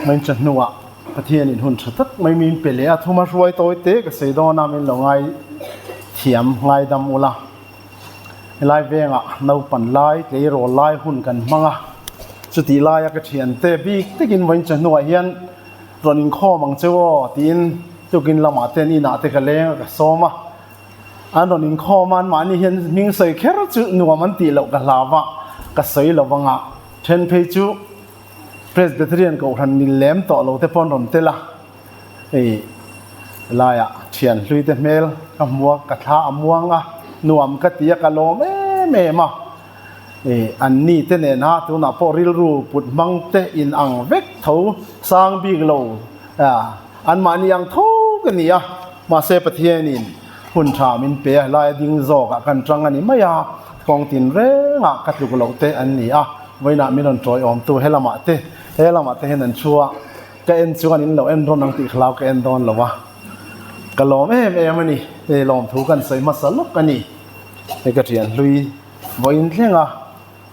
Hmeichhe hnuah Pathianin hun tha tak mai min pe leh a, thuma hruai tawi te ka sawi dawn a, min lo ngai thiam ngaidam ula. Helai vengah naupan lai, tleirawl lai hun kan hmang a, chutih laia ka thiante bik takin hmeichhe hnuah hian rawn inkhawm ang che aw tiin tukin lamah ten inah te ka leng a, ka sawm a. An rawn inkhawm a, anmahni hian hming sawi kher chu nuam an tih loh ka hlau a, ka sawi lo vang a, then phei chu Presbyterian Kohhran mil lem tawh lo te pawh an rawn tel a, hei laiah thian hlui te hmel ka hmu a, ka thla a muang a, nuam ka ti a, ka lawm em em a, an ni te nen ha tunah pawh rilru put hmang te in ang vek tho sang bik lo anmahni ang tho ka ni a, mahse Pathianin hun tha min pe a, helai a ding zawkah kan tang a ni mai a, kawng tin rengah ka tluk loh te an ni a. Vawiinah min rawn tawiawmtu he lamah te, he lamah te hian an thu a, ka en chuan in lo en rawn ang tih hlau ka en dawn lo a, ka lawm em em a ni, hei lawmthu kan sawi hmasa lawk a ni, hei ka thian hlui vawiin thleng a,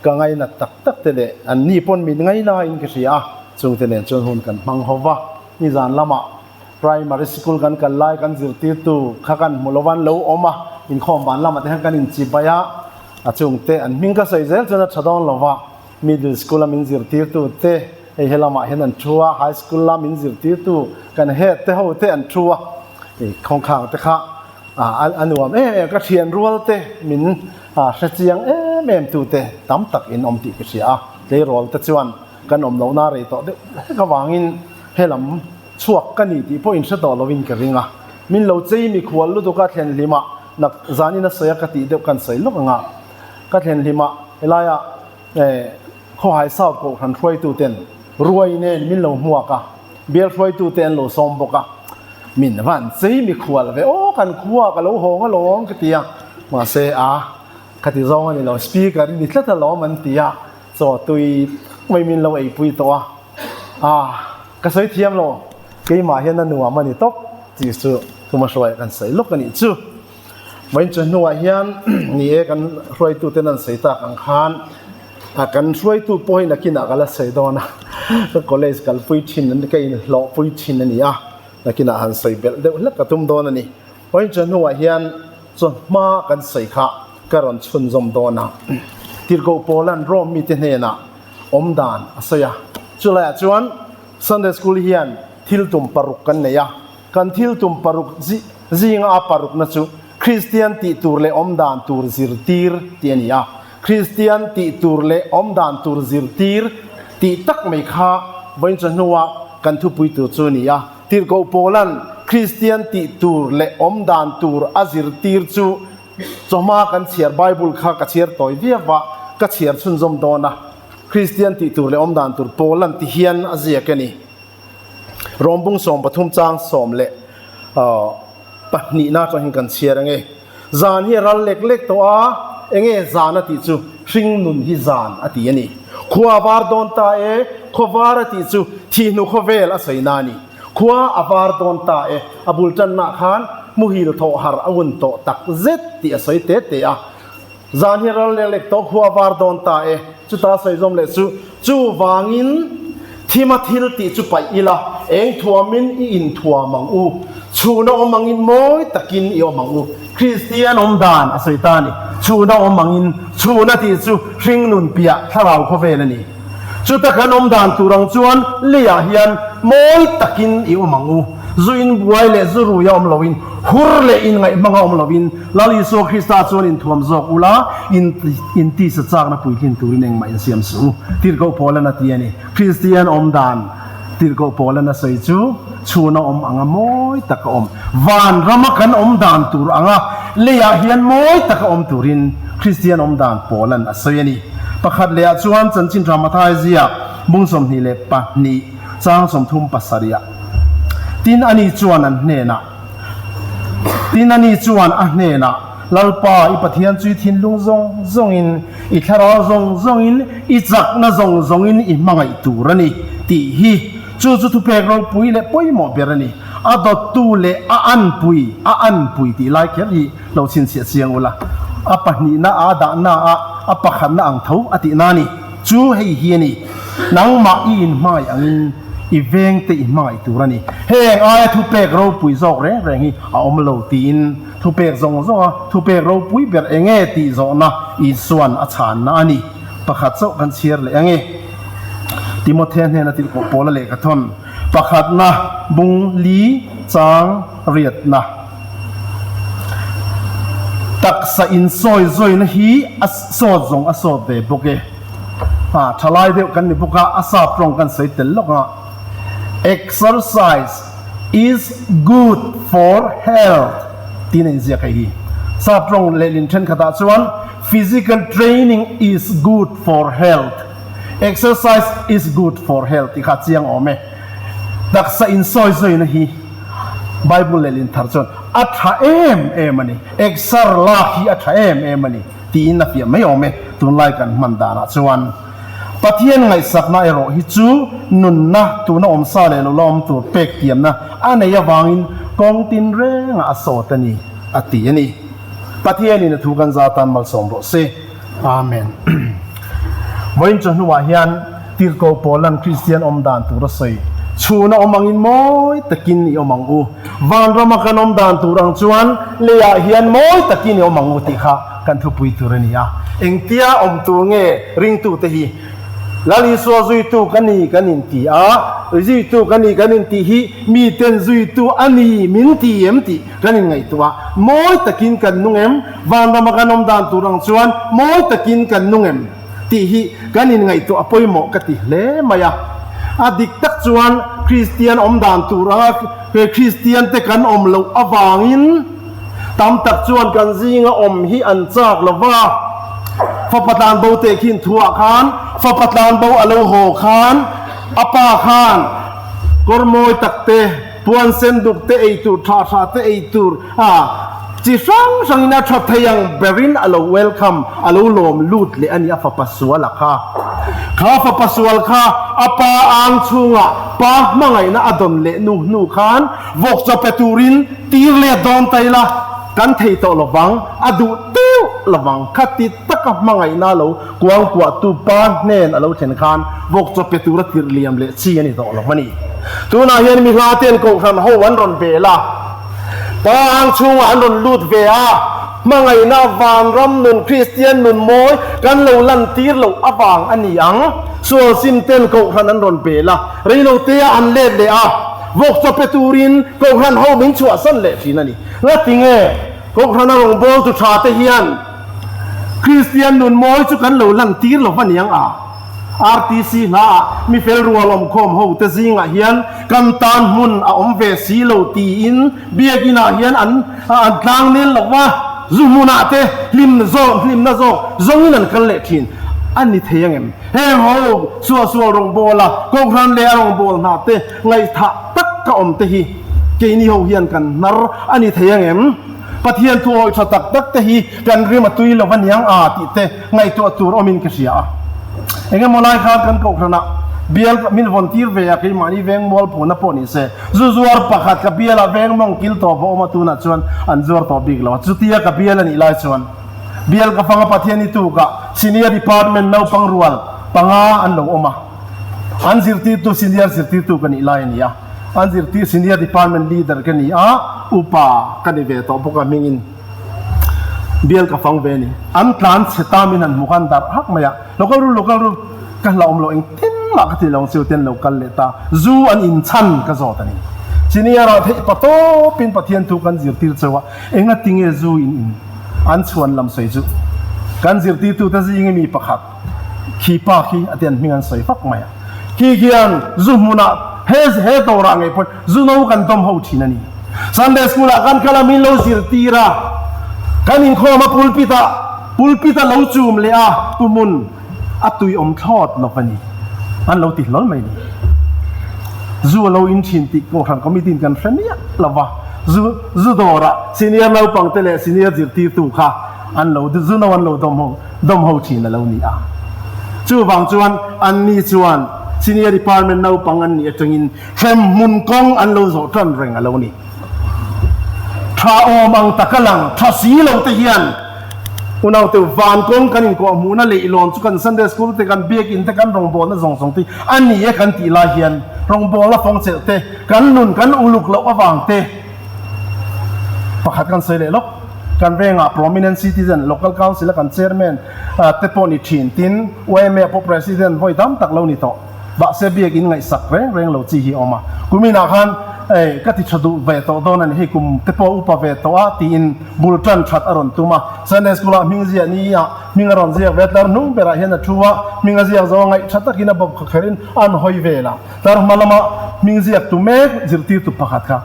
ka ngainat tak tak te leh an ni pawn min ngaina in ka hria a, chungte nen chuan hun kan hmang ho va, nizan lamah primary sikul kan kal lai kan zirtirtu kha kan hmu lo a, an lo awm a, inkhawm van lamah te hian kan inchibai a. A chungte an hming ka sawi zel chuan a tha dawn lo va, middle school a min zirtirtu te hei helamah hian an thu a, high school a min zirtirtu kan head te ho te an thu a, hei khawngkhang te kha a nuam em em, ka thian rual te min hre chiang em em tu te tam tak in awm tih ka hria a, tleirawl te chuan kan awm lohna rei tawh deuh hlek avangin helam chhuak ka ni tih pawh in hre tawh lovin ka ring a, min lo chei mikhual lutuk a thlen hlimah Nak zanin a sawi a ka tih deuh kan sawi lawk ang a, ka thlen hlimah helaia Khawhai South Kohhran hruaituten ruai nen min lo hmuak a, bial hruaitute an lo sawm bawk a, min van chei mikhual ve aw kan khua ka lo hawng alawm ka ti a, mahse a ka ti zawng a ni lo, speaker i ni tlat alawm an ti a, chaw tui tak mai min lo eipui tawh a, a ka sawi thiam lo, keimah hian a nuam a ni tawp tih chu. Thuma hruai kan sawi lawk a nih chu. Vawiin chu hnuah hian ni e kan hruaituten an sawi tak ang khan a kan hruaitu pawh hi nakinah ka la sawi dawn a, ka college kalpui thin an ka inhlawhpui thin a ni a, nakinah han sawi belh deuh hlek ka tum dawn a ni. Vawiin chu hnuah hian chawhma kan sawi kha ka rawn chhunzawm dawn a, Tirhkoh Paula'n Rome mite hnenah awm dan a sawi a, chulaiah chuan Sunday School hian thil tum paruk kan nei a, Kan thil tum paruk zinga a parukna chu Kristian tih tur leh awm dan tur zirtir tih a ni a. Kristian tih tur leh awm dan tur zirtir tih tak mai kha vawiin chawhnua kan thupui tur chu a ni a. Tirhkoh Paula'n Kristian tih tur leh awm dan tur a zirtir chu chawhma kan chhiar Bible kha ka chhiar tawi viau va, ka chhiar chhunzawm dawn a. Kristian tih tur leh awm dan tur Paula'n ti hian a ziak a ni. Rawmbung 13 chang 12 na atang hian kan chhiar ange. Zan hi a ral lek lek tawh a, enge zan a tih chu hringnun hi zan a ti a ni. Khua a var dawn ta e, khua var a tih chu thihnu khawvel a sawi na a ni. Khua a var dawn ta e, a bul tanna khan muhil thawh har a hun tawh tak zet tih a sawi te te a. Zan hi a ral lek lek tawh, khua a var dawn ta e. Chuta sawi zawm leh chu, chuvangin thima thil tih chu paih ila, eng thuamin i inthuam ang u, chhuna awm angin mawi takin i awm ang u. Kristian awm dan a sawi ta a ni. Chhuna awm angin, chhuna tih chu hringnun piah thlarau khawvel a ni. Chuta kan awm dan tur ang chuan leiah hian mawi takin i awm ang u. Zu inbuai leh zu rui a awm loin, hur leh inngaihhmang a awm loin, Lal Isua Krista chuan inthuam zawk ula, in tisa chakna puitlin turin engmah insiam suh u. Tirhkoh Paulan a ti a ni. Kristian awm dan Tirhkoh Paulan a sawi chu chhuna awm anga mawi taka awm, van rama kan awm dan tur anga leiah hian mawi taka awm turin Kristian awm dan Paulan a sawi a ni. Pakhat lehah chuan chanchin tha Mathai ziak bung 22 chang 37 ah tin ani chuan an hnenah Tin ani chuan a hnenah, Lalpa, i Pathian chu i thinlung zawng zawngin, i thlarau zawng zawngin, i chakna zawng zawngin i hmangaih tur a ni, tih hi chu chu thupek ropui leh pawimawh ber a ni. A dawttu leh a anpui, a anpui tih lai kher hi lo chhinchhiah chiang ula, a pahnihna a dahna a a pakhatna ang tho a tihna a ni. Chu hei hi a ni, nangmah i inhmangaih angin I vengte i hmangaih tur a ni. Heng aia thupek ropui zawk reng reng hi a awm lo tiin thupek zawng zawnga thupek ropui ber eng nge tih zawhna Isua'n a chhanna a ni. Pakhat chauh kan chhiar leh ang e. Timothea hnena tirhkoh Paula lehkha thawn pakhatna bung li chang riatna taksa insawi zawina hi a sawt zawng a sawt ve bawk e. A thalai deuh kan ni bawk a, a sap tawng kan sawi tel lawk a, Exercise is good for health tiin a inziak hei hi. Sap tawng lehlin thenkhatah chuan Physical training is good for health, Exercise is good for health tih kha a chiang awm e. Taksa insawi zawina hi Bible lehlin thar chuan a tha em em a ni, exer lak hi a tha em em a ni. Tiin a fiah mai awm e, tunlai kan hman danah chuan. Pathian ngaihsakna erawh hi chu nunna tuna awm sa leh lo la awm tur pek tiamna a nei avangin kawng tin rengah a sawt a ni, a ti a ni. Pathianin a thu kan za tan malsawm rawh se. Amen. Vawiin chu hnuah hian Tirhkoh Paulan Kristian awm dan tur a sawi. Chhuna awm angin mawi takin i awm ang u. Vanrama kan awm dan tur ang chuan leiah hian mawi takin i awm ang u tih kha kan thupui tur a ni a. Engtia awm tur nge ringtute hi? Lal Isua zuitu ka ni kan inti a, zuitu ka ni kan intih hi miten zuitu a ni min ti em tih kan inngaihtuah a. Mawi takin kan nung em? Vanrama kan awm dan tur ang chuan mawi takin kan nung em? Tih hi kan inngaihtuah a pawimawh ka ti hle mai a. A dik tak chuan Kristian awm dan tur anga Kristian te kan awm loh avangin tam tak chuan kan zinga awm hi an chak lo va. Fapa tlanbo teh khin thuah khan fapa tlanbo a lo haw khan a pa khan kawr mawi tak te, Puan sen duk te ei tur, tha tha te ei tur a chi hrang hrangin a tha thei ang berin a lo welcome, a lo lawm lut leh a ni a fapa sual a kha. Kha fapa sual kha a pa ang chhungah pa hmangaihna a dawn leh nu hnu khan vawk chaw pe turin tir let dawn ta ila kan thei tawh lovang, a duh deuh lovang. Khati taka hmangaihna lo Kuangkuahtu pa hnen a lo thlen khan vawk chaw pe tura tirh liam leh chi a ni tawh lo a ni. Tunah hian mi hla ten kohhran ho an rawn vel a, pa ang chhungah an rawn lut ve a, hmangaihna vanram nun Kristian nun mawi kan lo lantir loh avang a ni ang. Sual sim ten kohhran an rawn bel a, reilotea an let leh a, vawk chaw pe turin kohhran ho min chhuahsan leh thin a ni. Ngatinge kohhrana rawngbawltu tha te hian Kristian nun mawi chu kan lo lan tir lo va niang a. RTC hla ah mi fel rual awmkhawm ho te zingah hian kan tan hmun a awm ve si lo tiin biakinn ah hian an an tlang nel lo va, zu hmunah te hlim zawk hlimna zawk zawngin an kal leh thin a ni thei angem? Heng ho suahsual rawngbawla Kohhran leh a rawngbâwl hna te ngaihthah tak ka awm te hi keini ho hian kan hnar a ni thei angem? Pathian thu awih tha tak tak te hi kan rim a tui lo va niang a tih te ngaihtuah tur awmin ka hria a. Eng emaw lai khan kan kohhranah bial min vawn tir ve a, keimahni veng mual phuna pawh ni se, zu zuar pakhat ka bialah veng mawng kil tawp a awm a, tunah chuan an zuar tawh bik lo a. Chutia ka bial a nih lai chuan bial ka fang a Pathian i tukah senior department naupang rual panga an lo awm a, an zirtirtu senior zirtirtu ka nih lai a ni a. An zirtir senior department leader ka ni a, upa ka ni ve tawh bawk a hmingin bial ka fang ve a ni. An tlan chhe ta min han hmu khan darh hak mai a, lo kal ru lo kal ru ka hlauhawm lo engtin mah ka ti lo ang chu ten lo kal leh ta, zu an inchhan ka zawt a ni. Senior ah theih pa tawpin Pathian thu kan zirtir cheu a, engatinge zu in in an chhuan lam sawi chu kan zirtirtute zinga mi pakhat, Khi pa khi a ti an hming an sawi fak mai a. Khi khian zu hmunah he he dawrah ngei pawn zu no kan dawm ho thin a ni. Sunday school ah kan kal a min lo zirtir a, kan inkhawm a pulpit ah pulpit a lo chum leh a pumun a tui awm thlawt lo a ni. An lo ti hlawl mai a ni. Zu a lo in thin tih Kohhran Committee in kan hre miah lo va, zu zu dawrah senior naupang te leh senior zirtirtu kha an lo zu no an lo dawm ho. dawm ho thin a lo ni a. Chuvang chuan anni chuan Senior Department naupang an nih atangin hremhmun kawng an lo zawh tan reng a lo ni. Tha awm ang taka lang tha si lo te hian unaute van kawng kan inkuah hmuhna leh i lawn chu kan Sunday School te kan biakinn te kan rawngbawlna zawng zawng te a ni e kan tih lai hian Rawngbawlna fawng chelh te, kan nun kan uluk loh avang te pakhat kan sawi leh lawk. Kan vengah prominent citizen, local council a kan chairman te pawh ni thin, tin yma pawh president vawi dam tak lo ni tawh. Mahse biakin ngaihsak reng reng lo chi hi a awm a, kuminah khan ei ka ti tha duh ve tawh dawn a ni, hei kum te pawh upa ve tawh a tiin bul tan that a rawn tum a, Sunday school ah hming ziah ni ah hming a rawn ziak ve, tlar hnung berah hian a thu a, hming a ziak zo a ngaih tha takin a bawp kha kherin an hawi vel a, tlar hma lama hming ziak tu mek zirtirtu pakhat kha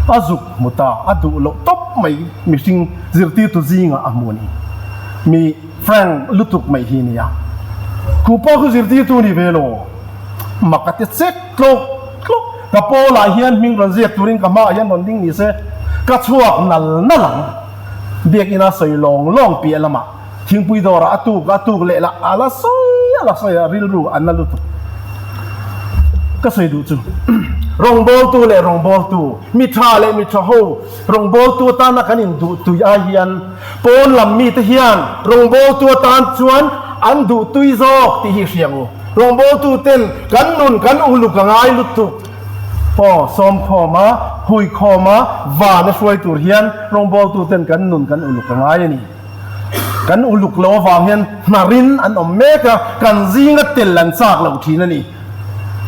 a zuk hmu ta, a duh loh tawp mai mihring zirtirtu zingah a hmu a ni. Mi. Frank lutuk mai hi nia. Khu pawh khu zirtirtu ni ve lo. Mak a ti chek tlawk tlawk. Ka pawlah hian hming rawn ziak turin ka hmaah hian rawn ding ni se ka chhuak nal nal ang. Biakina sawi lawng lawng piah lamah thingpui dawrah a tuk a tuk leh lah a la sawi a la sawi a rilru a na lutuk. Ka sawi duh chu rawngbawltu leh rawngbawltu, mi tha leh mi tha ho rawngbawltu atana kan induh tui ai hian Pawn lam mite hian rawngbawltu atan chuan an duh tui zawk tih hi hria u. Rawngbawltu ten kan nun kan uluk a ngai lutuk. Aw, sawmkhawm a, huikhawm a, van a hruai tur hian rawngbawltu ten kan nun kan uluk a ngai a ni. Kan uluk loh avang hian hnarin an awm mek a, kan zinga tel an chak loh thin a ni.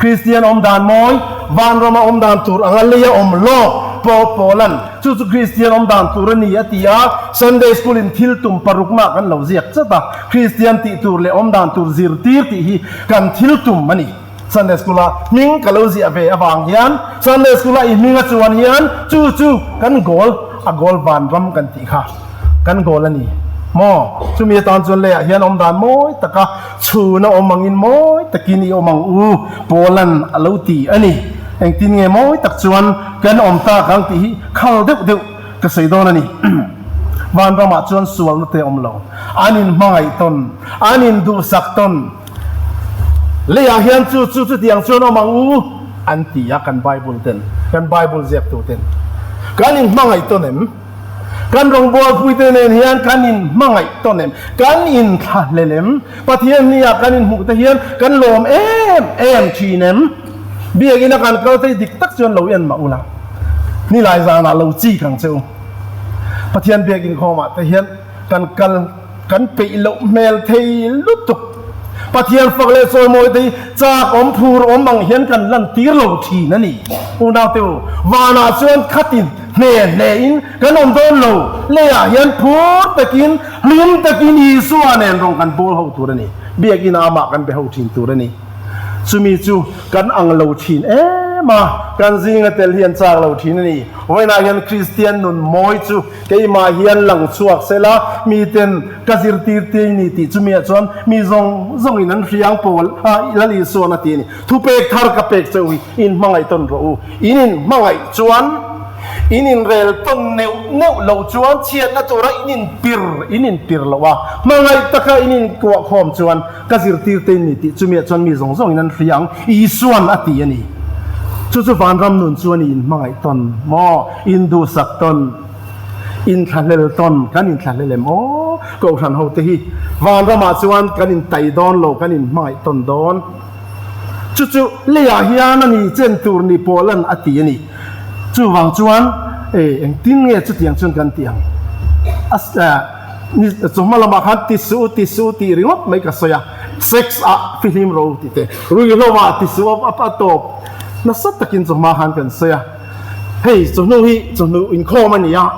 Kristian awm dan mawi, vanrama awm dan tur anga leia awm lawk pawh pawlan chu chu Kristian awm dan tur a ni a ti a, Sunday School in thil tum parukna kan lo ziak chat a, Kristian tih tur leh awm dan tur zirtir tih hi kan thil tum a ni. Sunday School a hming ka lo ziah ve avang hian Sunday School a i hming a chuan hian chu chu kan goal a goal vanram kan tih kha kan goal a ni maw? Chumi atan chuan leiah hian awm dan mawi taka Chhun a awm angin mawi takin i awm ang u, Paula'n a lo ti a ni. Engtin nge mawi tak chuan kan awm tak ang tih hi khal deuh deuh ka sawi dawn a ni. Vanramah chuan sualna te a awm lo. An inhmangaih tawn, an induhsak tawn. Leiah hian chu chu chutiang chuan awm ang u an ti a kan Bible ten, kan Bible ziaktu ten. Kan inhmangaih tawn em? Kan rawngbawlpuite nen hian kan inhmangaih tawn em? Kan inthlahlel em? Pathian hniah kan inhmuh te hian kan lawm em em thin em? Biakina kan kal te hi dik tak chuan lo en mah ula, nilai zanah lo chik ang che u. Pathian biak inkhawmah te hian kan kal Kan peih loh hmel thei lutuk. Pathian fak leh chawimawi te hi chak awm phur awm ang hian kan lan tir lo thin a ni. Unaute u, vanah chuan khatin hne hne in kan awm dawn lo. Leiah hian phur takin, hlim takin Isua nen rawng kan bawl ho tur a ni. Biakinn ah amah kan be ho thin tur a ni. Chumi chu kan ang lo thin em a, kan zinga tel hi an chak lo thin a ni. Vawiinah hian Kristian nun mawi chu keimah hian lang chhuak se la, miten ka zirtir te ni tih chumiah chuan mi zawng zawngin an hriang pawl a, Lal Isuan a ti a ni. Thupek thar ka pek che u hi, in hmangaih tawn rawh u. In inhmangaih chuan, in inrel tawn neuh neuh loh chuan chhiatna tura in inpir, in inpir loh a, hmangaih taka in inkuahkhawm chuan, Ka zirtirte in ni tih chumiah chuan mi zawng zawngin an hria ang, Isuan a ti a ni. Chu chu vanram nun chu a ni, inhmangaih tawn maw, induhsak tawn, inthlahlel tawn, kan inthlahlel em aw, Kohhran hote hi vanramah chuan kan intai dawn lo, kan inhmangaih tawn dawn. Chu chu leiah hian a ni chen tur ni Paula'n a ti a ni. Chuvang chuan e engtin nge chutiang chuan kan tih ang? A Ni chawhma lamah khan ti suh u, ti suh u tih ringawt mai ka sawi a, sex ah fihlim ro tih te, ruihhlo ah ti suh a a tawp nasa takin chawhma khan kan sawi a. Hei chawhnu hi chawhnu inkhawm a ni a,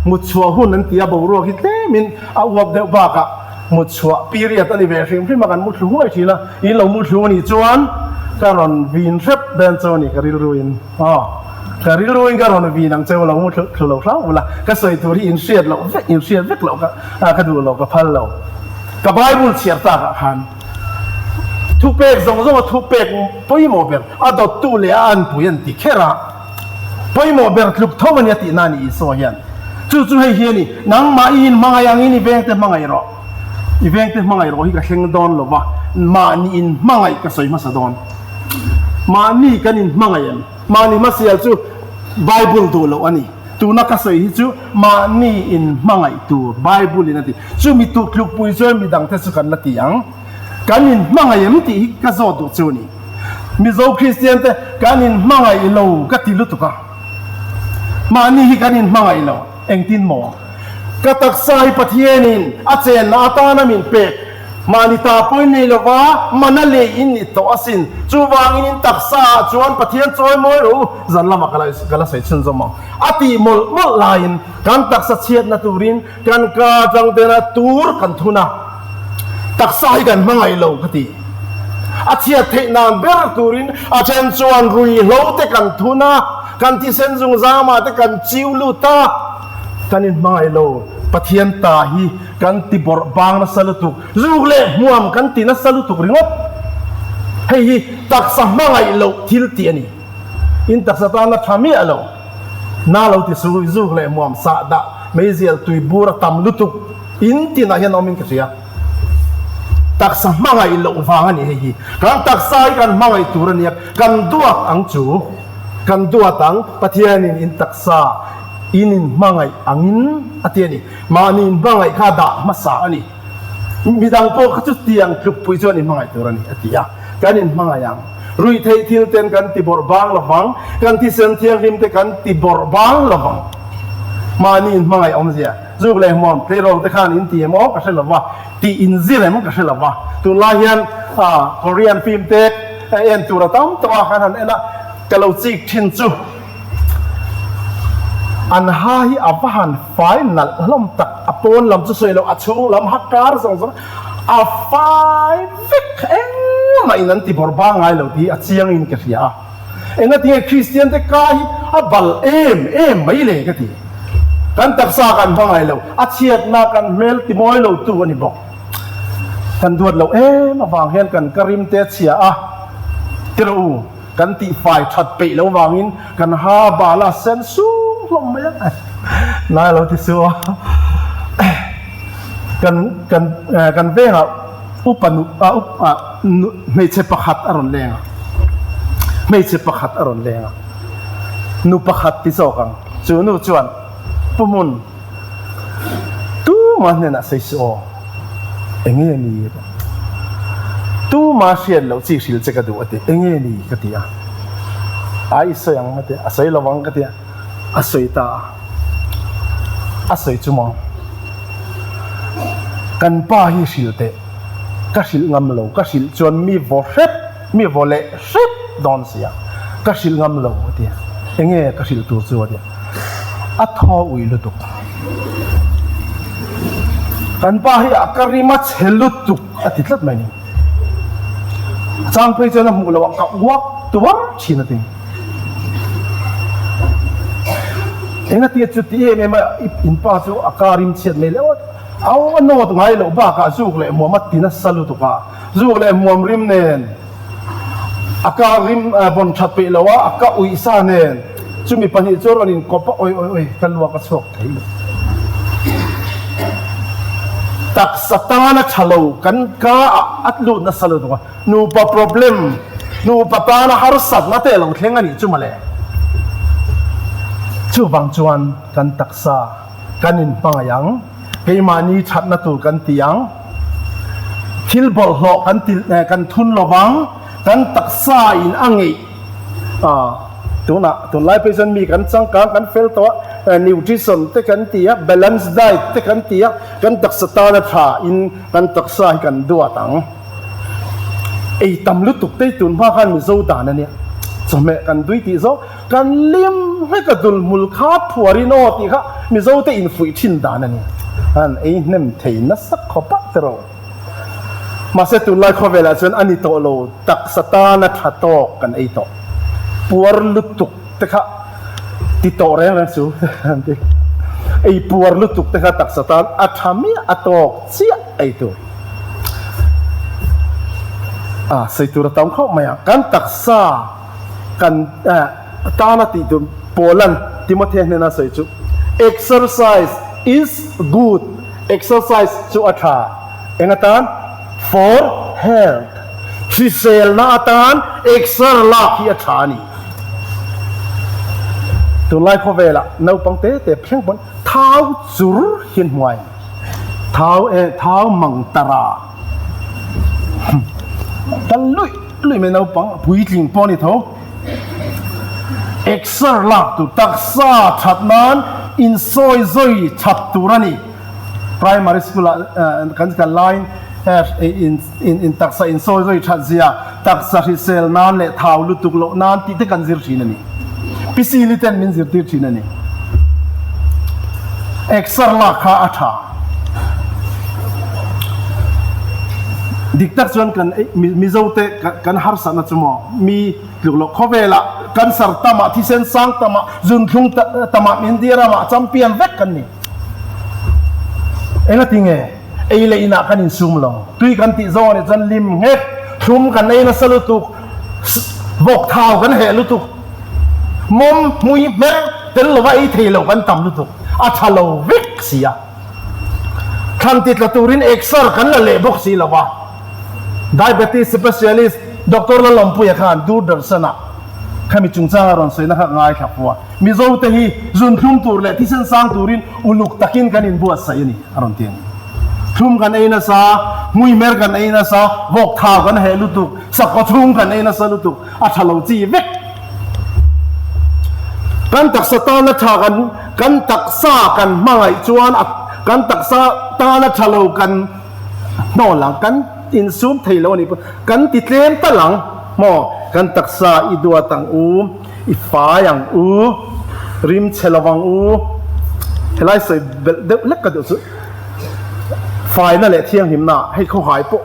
mut chhuah hun an ti a, boruak hi tlemin a uap deuh bakah mut chhuah period a ni ve hrim hrim a, kan mu thlu huai thin a, in lo mu thlu a nih chuan ka rawn vin hrep dawn chu a ni ka rilruin. Aw, ka rilruin ka rawn vin ang che u lo mu thlu lo hram ula, ka sawi tur hi in hriat loh vek, in hriat vek loh ka ka duh lo, ka phal lo. Ka Bible chhiar takah khan thupek zawng zawnga thupek pawimawh ber a dawttu leh a anpui an ti kher a, pawimawh ber tluk tho a nia tihna a ni Isua hian. Chu chu hei hi a ni, nangmah i inhmangaih angin i vengte hmangaih rawh, i vengte hmangaih rawh hi ka thleng dawn lo va, mahni inhmangaih ka sawi hmasa dawn. Mahni kan inhmangaih em? Mahni hmasial chu Bible duh loh a ni. Tuna ka sawi hi chu mahni inhmangaih tur Bible in a ti. Chumi tuktlukpui chuan midangte chu kan la ti ang. Kan inhmangaih em tih hi ka zawt duh chu a ni. Mizo Kristian te kan in hmangaih lo ka ti lutuk a. Mahni hi kan in hmangaih lo. Engtin maw? Ka taksa hi Pathianin a chenna atana min pek. Mahni ta pawhin nei lova mana lei in ni tawh asin. Chuvangin in taksa ah chuan Pathian chawi mawi rawh u. Zan lamah ka la ka la sawi chhunzawm ang. A tih mawlh mawlh laiin kan taksa chhiatna turin kan ka atang tena tur kan thun a. Taksa hi kan hmangaih lo ka ti. A chhiat theih nan ber turin a then chuan ruihhlo te kan thun a, kan thisen zungzamah te kan chiu lut a. Kan inhmangaih lo. Pathian ta hi kan ti bawrh bang nasa lutuk, zuk leh hmuam kan ti nasa lutuk ringawt. Hei hi taksa hmangaih loh thil tih a ni. In taksa tana tha miah lo. Na lo ti su, zuk leh hmuam sah dah meizial tui bur a tam lutuk. In tinah hian awmin ka hria. Taksa hmangaih loh vang a ni hei hi. Kan taksa hi kan hmangaih tur a nia, kan duat ang chu. Kan duat ang, Pathianin in taksa in in hmangaih angin a ti a ni. Mahni in hmangaih kha dah hmasa a ni. Midang pawh kha chu tiang tlukpui chuan in hmangaih tur a ni a ti a. Kan in hmangaih ang. Ruihtheih thil ten kan ti bawrh bang lovang, kan thisen thianghlim te kan ti bawrh bang lovang. Mahni in hmangaih awmzia, zuk leh hmuam tleirawl te khan in ti em aw ka hre lova, tih in zir em ka hre lova. Tunlai hian Korean film te en tur a tam tawh a, kan han en a, ka lo chik thin chu. An ha hi a va han fai nalh hlawm tak, a pawn lam chu sawi loh, a chhung lam ha kar zawng zawng a fai vek engmah in an ti bawrh bang ngai lo tih hi a chiang in ka hria a. Engatinge Kristian te ka hi a bal em em mai le ka ti. Kan taksa kan hma ngai lo, a chhiatna kan hmel ti mawi lo tu a ni bawk. Kan duat loh em avang hian kan ka rim te a chhia a, tiraw u. Kan tih fai that peih lo vangin kan ha bal a sen sung hlawm mai a, nai lo ti su a. Kan kan kan vengah upa nu a up a nu hmeichhe pakhat a rawn leng a, hmeichhe pakhat a rawn leng a, nu pakhat ti zawk ang chu nu chuan Pu Hmun Tuma hnenah sawi suh aw, enge ni? Tuma hriat loh chi hrilh che ka duh a ti, enge ni? ka ti a, ai i sawi ang a ti a, a sawi lo ang ka ti a, a sawi ta a, a sawi chu maw? Kan pa hi hrilh teh, ka hrilh ngam lo, ka hrilh chuan mi vaw hrep, mi vaw leh hrep dawn si a, ka hrilh ngam lo a ti a, enge ka hrilh tur chu a ti a. A thaw ui lutuk. Kan pa hi a ka rim a chhe lutuk a ti tlat mai ni. A chang phei chuan a hmuh loh ah ka uak tuar thin a ti. Engatia chu ti em em a in pa chu a ka rim chhiat mai leh a a nawt ngai loh bakah zuk leh hmuam a ti nasa lutuk a. Zuk leh hmuam rim nen a ka rim vawn that peih lo a, a ka uih sa nen chumi pahnih chu rawn inkawp a, oi oi oi ka luak a chhuak thei lo. Taksa tana tha lo kan ka ah a lut nasa lutuk a, nupa problem, nupa tana harsatna te a lo thleng a nih chu mawle. Chuvang chuan kan taksa kan inhmangaih ang. Keimahni thatna tur kan ti ang. Thil bawlhhlawh kan ti kan thun lo vang, kan taksa in a ngeih a, tunah tunlai phei chuan mi kan changkang kan fel tawh a, nutrition te kan ti a, balance diet te kan ti a, kan taksa tana tha in kan taksa hi kan duat ang. Ei tam lutuk te hi tun hma khan Mizo dan a nia, chawhmeh kan dui tih zawng. Kan lim hlek a dul hmul kha phuarin aw tih kha Mizo te infuih thin dan a ni. An ei hnem thei nasa khawp a tiraw. Mahse tunlai khawvelah chuan a ni tawh lo, taksa tana tha tawk kan ei tawh. Puar lutuk te kha ti tawh reng reng chu an ti. Ei puar lutuk te kha taksa tan a tha miah a tawk chiah ei tur. A sawi tur a tam khawp mai a, kan taksa. Kan tana tih tur Paula'n Timothea hnena sawi chu, Exercise is good, exercise chu a tha, eng atan? For health, hriselna atan exer lak hi a tha a ni. Tunlai khawvelah naupang te te thleng pawn thau chur hian hmuai, thau e thau mang tara, kal luih. luih mai naupang puitling pawh a ni tho. Exer lak tur taksa that nan insawi zawi that tur a ni. Primary school ah kan kal laiin in taksa insawi zawi that zia, taksa hrisel nan leh thau lutuk loh nan tih te kan zir thin a ni. Pisili ten min zirtir thin a ni. Exer lak kha a tha. Dik tak chuan kan Mizo te kan harsatna chu maw mi tluk loh khawvelah cancer tamah thisen sang tamah zunthlung tamah India ramah champion vek kan ni. Engati nge ei leh inah kan insum lo tui kan tih zawng anih chuan lim nghet thlum kan ei nasa lutuk vawk thau kan heh lutuk mawm hmui hmer tel lova ei thei lo kan tam lutuk a tha lo vek si a thlan ti tla turin exer kan la leh bawk si lo va diabetes specialist Doctor Lalawmpuia khan Doordarshan ah khami chungchanga rawn sawina kha ngaithla fua. Mizo te hi zunthlum tur leh thisen sang turin uluk takin kan inbuatsaih a ni, a rawn ti a ni. Thlum kan ei nasa, hmuimer kan ei nasa, vawk thau kan heh lutuk, sakhaw chhung kan ei nasa lutuk, a tha lo chi vek. Kan taksa tana tha kan kan taksa kan hmangaih chuan a kan taksa tana tha lo kan hnawl ang, kan insum thei lo a nih pawh kan ti tlem tal ang maw, kan taksa i duat ang u. I fai ang u, rim chhe lo ang u. Helai sawi belh deuh lek ka duh chu faina leh thianghlimna hei khawhai pawh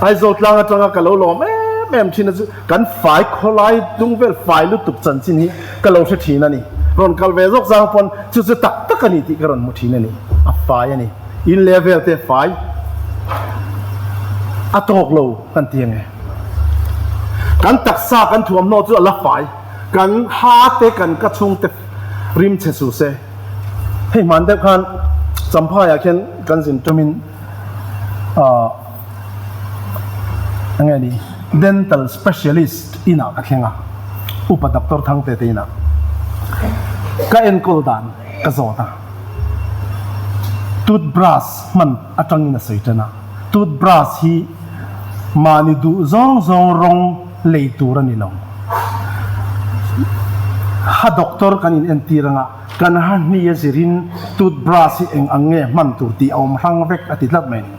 Aizawl tlang atanga ka lo lawm em em thin a chu kan fai khawlai tung vel fai lutuk chanchin hi ka lo hre thin a ni. Rawn kal ve zawk zang pawn chu chu tak tak a ni tih ka rawn hmu thin a ni. A fai a ni. In level te fai a tawk lo kan ti ang e. Kan taksa kan thuamhnaw chu a la fai, kan ha te kan ka chhung te rim chhe su se. Hei hman deuh khan Champhai ah khian kan zin tumin ah enge ni dental specialist inah ka thleng a, upa doctor Thangte te inah ka enkawl dan ka zawt a, toothbrush hman atangin a sawi tan a. Toothbrush hi mahni duh zawng zawng rawng lei tur a ni lo. Ha doctor kan in entir anga kan ha hni a zirin toothbrush hi eng ang nge hman tur tih a awm hrang vek a ti tlat mai ni.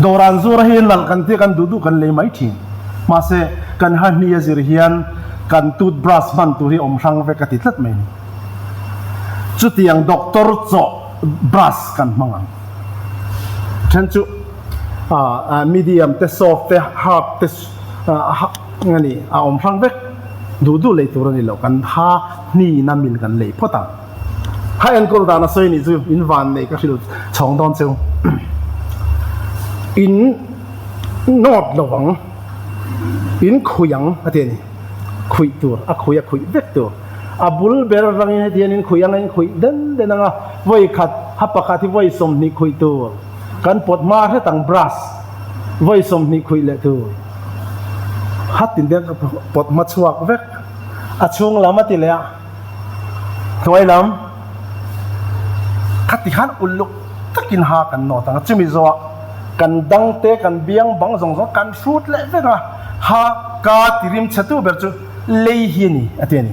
Dawran zura hi nalh kan tia kan duh duh kan lei mai thin. Mahse kan ha hni a zir hian kan toothbrush hman tur hi awm hrang vek a ti tlat mai ni. Chutiang doctor chawh brush kan hmang ang. Then chu medium te soft te hard te a ni a awm hrang vek duh duh lei tur a ni lo kan ha hni na mil kan lei phawt ang ha enkawl dan a sawi nih chu in van nei ka hrilh chhawng dawn cheu in nawt lo ang in khui ang a ti a ni khuih tur a khui a khuih vek tur. A bul ber rangin heti hian in khuih anga in khuih den den anga vawi khat ha pakhat hi vawi 20 khuih tur kan pawt hma hret ang brush vawi 20 khuih leh tur ha tin te pawt hma chhuak vek a chhung lam a ti leh a hnuai lam khati khan uluk takin ha kan nawt ang a chumi zawh kan dang te kan biang bang zawng zawng kan hrut leh vek a ha ka ti rim chhe tu ber chu. Lei hi a ni, a ti a ni.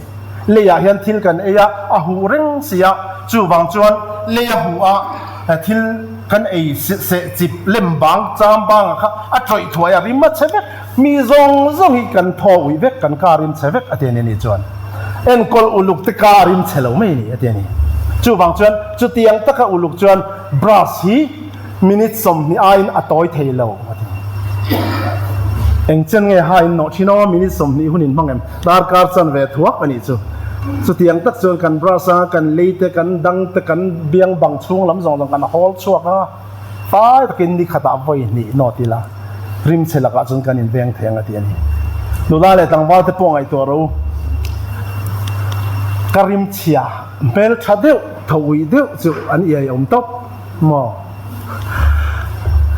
Leiah hian thil kan ei a, a huh reng si a, chuvang chuan lei a huh a, thil kan ei seh chip lem bang, cham bang ah kha a tawih thuai a, rim a chhe vek, mi zawng zawng hi kan thaw uih vek, kan ka rim chhe vek, a ti a ni a ni chuan enkawl uluk te ka a rim chhe lo mai a ni, a ti a ni. Chuvang chuan chutiang taka uluk chuan brush hi Minute 20 aiin a tawi thei lo, a ti. Eng chen nge ha in nawh thin aw, minute 20 hun in hmang em? Darkar chan ve thuak a nih chu. Chutiang tak chuan kan brush a, kan lei te, kan dang te, kan biang bang chhung lam zawng zawng kan hawl chhuak a, fai takin ni khatah vawi hnih nawt ila rim chhe lakah chuan kan inveng thei ang a ti a ni. Nula leh tlangval te pawh ngaihtuah ro ka rim chhia hmeltha deuh, tho uih deuh chu an iai awm tawp. Maw?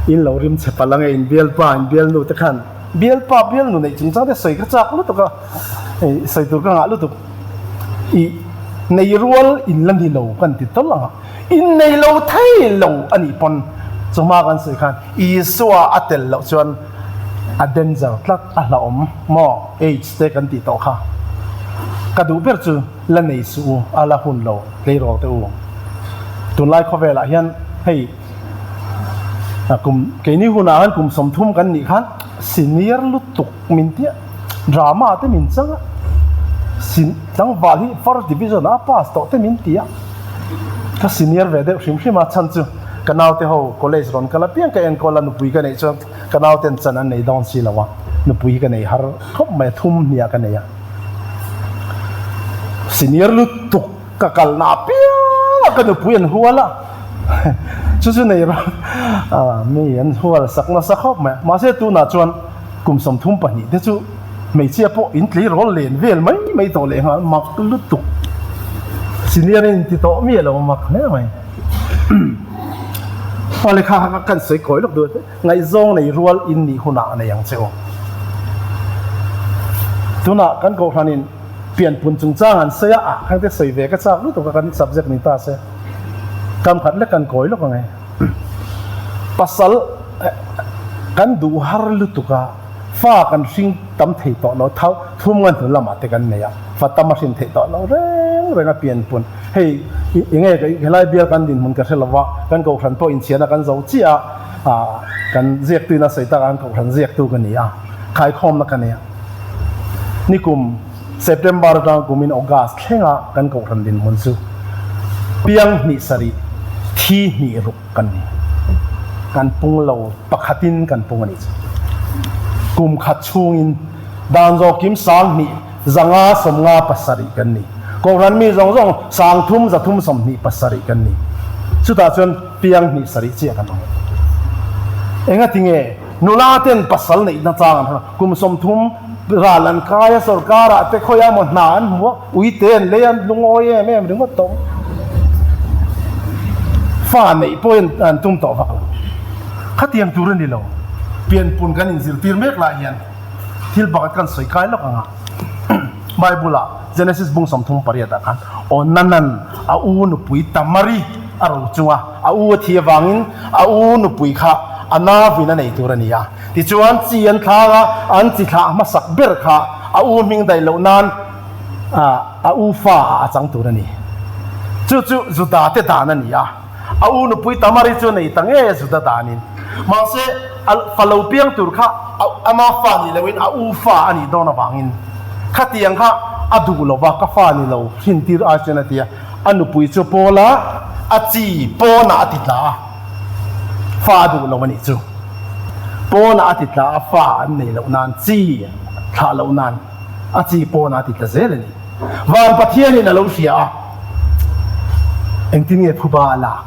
In lo rim chhe palh ange in bialpa in bialnu te khan bialpa bialnu neih chungchang te sawi ka chak lutuk a, hei sawi tur ka ngah lutuk i nei rual in la ni lo kan ti tawlh ang a, in nei lo thei lo a nih pawn chawhma kan sawi khan Isua a tel loh chuan. A danger tlat a hlauhawm maw AIDS te kan tih tawh kha. Ka duh ber chu la nei suh u a la hun lo tleirawl te u. Tunlai khawvelah hian hei kum keini hunah khan kum 30 kan nih khan senior lutuk min tia drama te min chang a sin tlangval hi first division a pass tawh te min ti a ka senior ve deuh hrim hrim a chhan chu ka naute ho college rawn kal apiang ka enkawl a nupui ka neih chuan ka nauten chan an nei dawn si lo a nupui hi ka nei har khawp mai a thum hniah ka nei a senior lutuk Ka kalna apiang a ka nupui an hual a, chu chu nei rawh mi an hual sak nasa khawp mai a. Mahse tunah chuan kum 32 te chu hmeichhia pawh in tleirawl len vel mai mai tawh leh nghal mak lutuk. Senior in ti tawh mi alo mak hle mai. Aw lehkha kha kan sawi kawi lawk duh ngaihzawng nei rual in nih hunah a nei ang che u. Tunah kan kohhranin Pianpun chungchang an sawi a, ah khang te sawi ve ka chak lutuk a kan subject ni ta se kam khat lek kan kawi lawk ang e. Pasal kan duh har lutuk a, fa kan hring tam thei tawh lo, thau thum ngan hnu lamah te kan nei a, fa tam a hrin theih tawh lo reng reng a pianpun. Hei enge helai bial kan dinhmun ka hre lo va, kan kohhran pawh inchhiarna kan zo chiah a, kan ziaktuin a sawi tak a, kan kohhran ziaktu ka ni a, khaikhawmna ka nei a. Nikum September atang kumin August thlenga kan kohhran dinhmun chu piang hnih sarih thi hnih ruk kan ni. Kan pung lo pakhatin kan pung a nih chu. Kum khat chhungin dan zawk kim 2000 557 kan ni. Kohhran mi zawng zawng 3 327 kan ni. Chutah chuan piang hnih sarih chiah kan awm. Engatinge? Nula ten pasal neihna chang an hre lo. Kum 30 ral an kai a, sorkar ah te khawi a maw hna an hmu a, ui te an lei a, an lungawi em em ringawt tawh. Fa neih pawh in an tum tawh vak lo. Khatiang tur a ni lo. Pianpun kan inzirtir mek lai hian thil pakhat kan sawi kai lawk ang a. Bible ah Genesis bung 38 ah khan Onanan a u nupui Tamari a ro chung a, a u a thi avangin a u nupui kha a navin a nei tur a ni a. Tichuan chi an thlang a, an chi thlah hmasak ber kha a u hming daih loh nan a u fa ah a chang tur a ni. Chu chu Juda te dan a ni a. A u nupui Tamari chu nei ta ngei a Juda danin. Mahse, a fa lo piang tur kha ama fa ni loin a u fa a nih dawn avangin khatiang kha a duh lo va, ka fa ni lo hrintir ai chuan a ti a. A nupui chu Paula a chi pawnah a ti tla a, fa a duh lo a nih chu. Pawnah a ti tla a, fa an nei loh nan chi thlah loh nan a chi pawnah a ti tla zel a ni. Van Pathianin a lo hria a, engtin nge phuba a lak?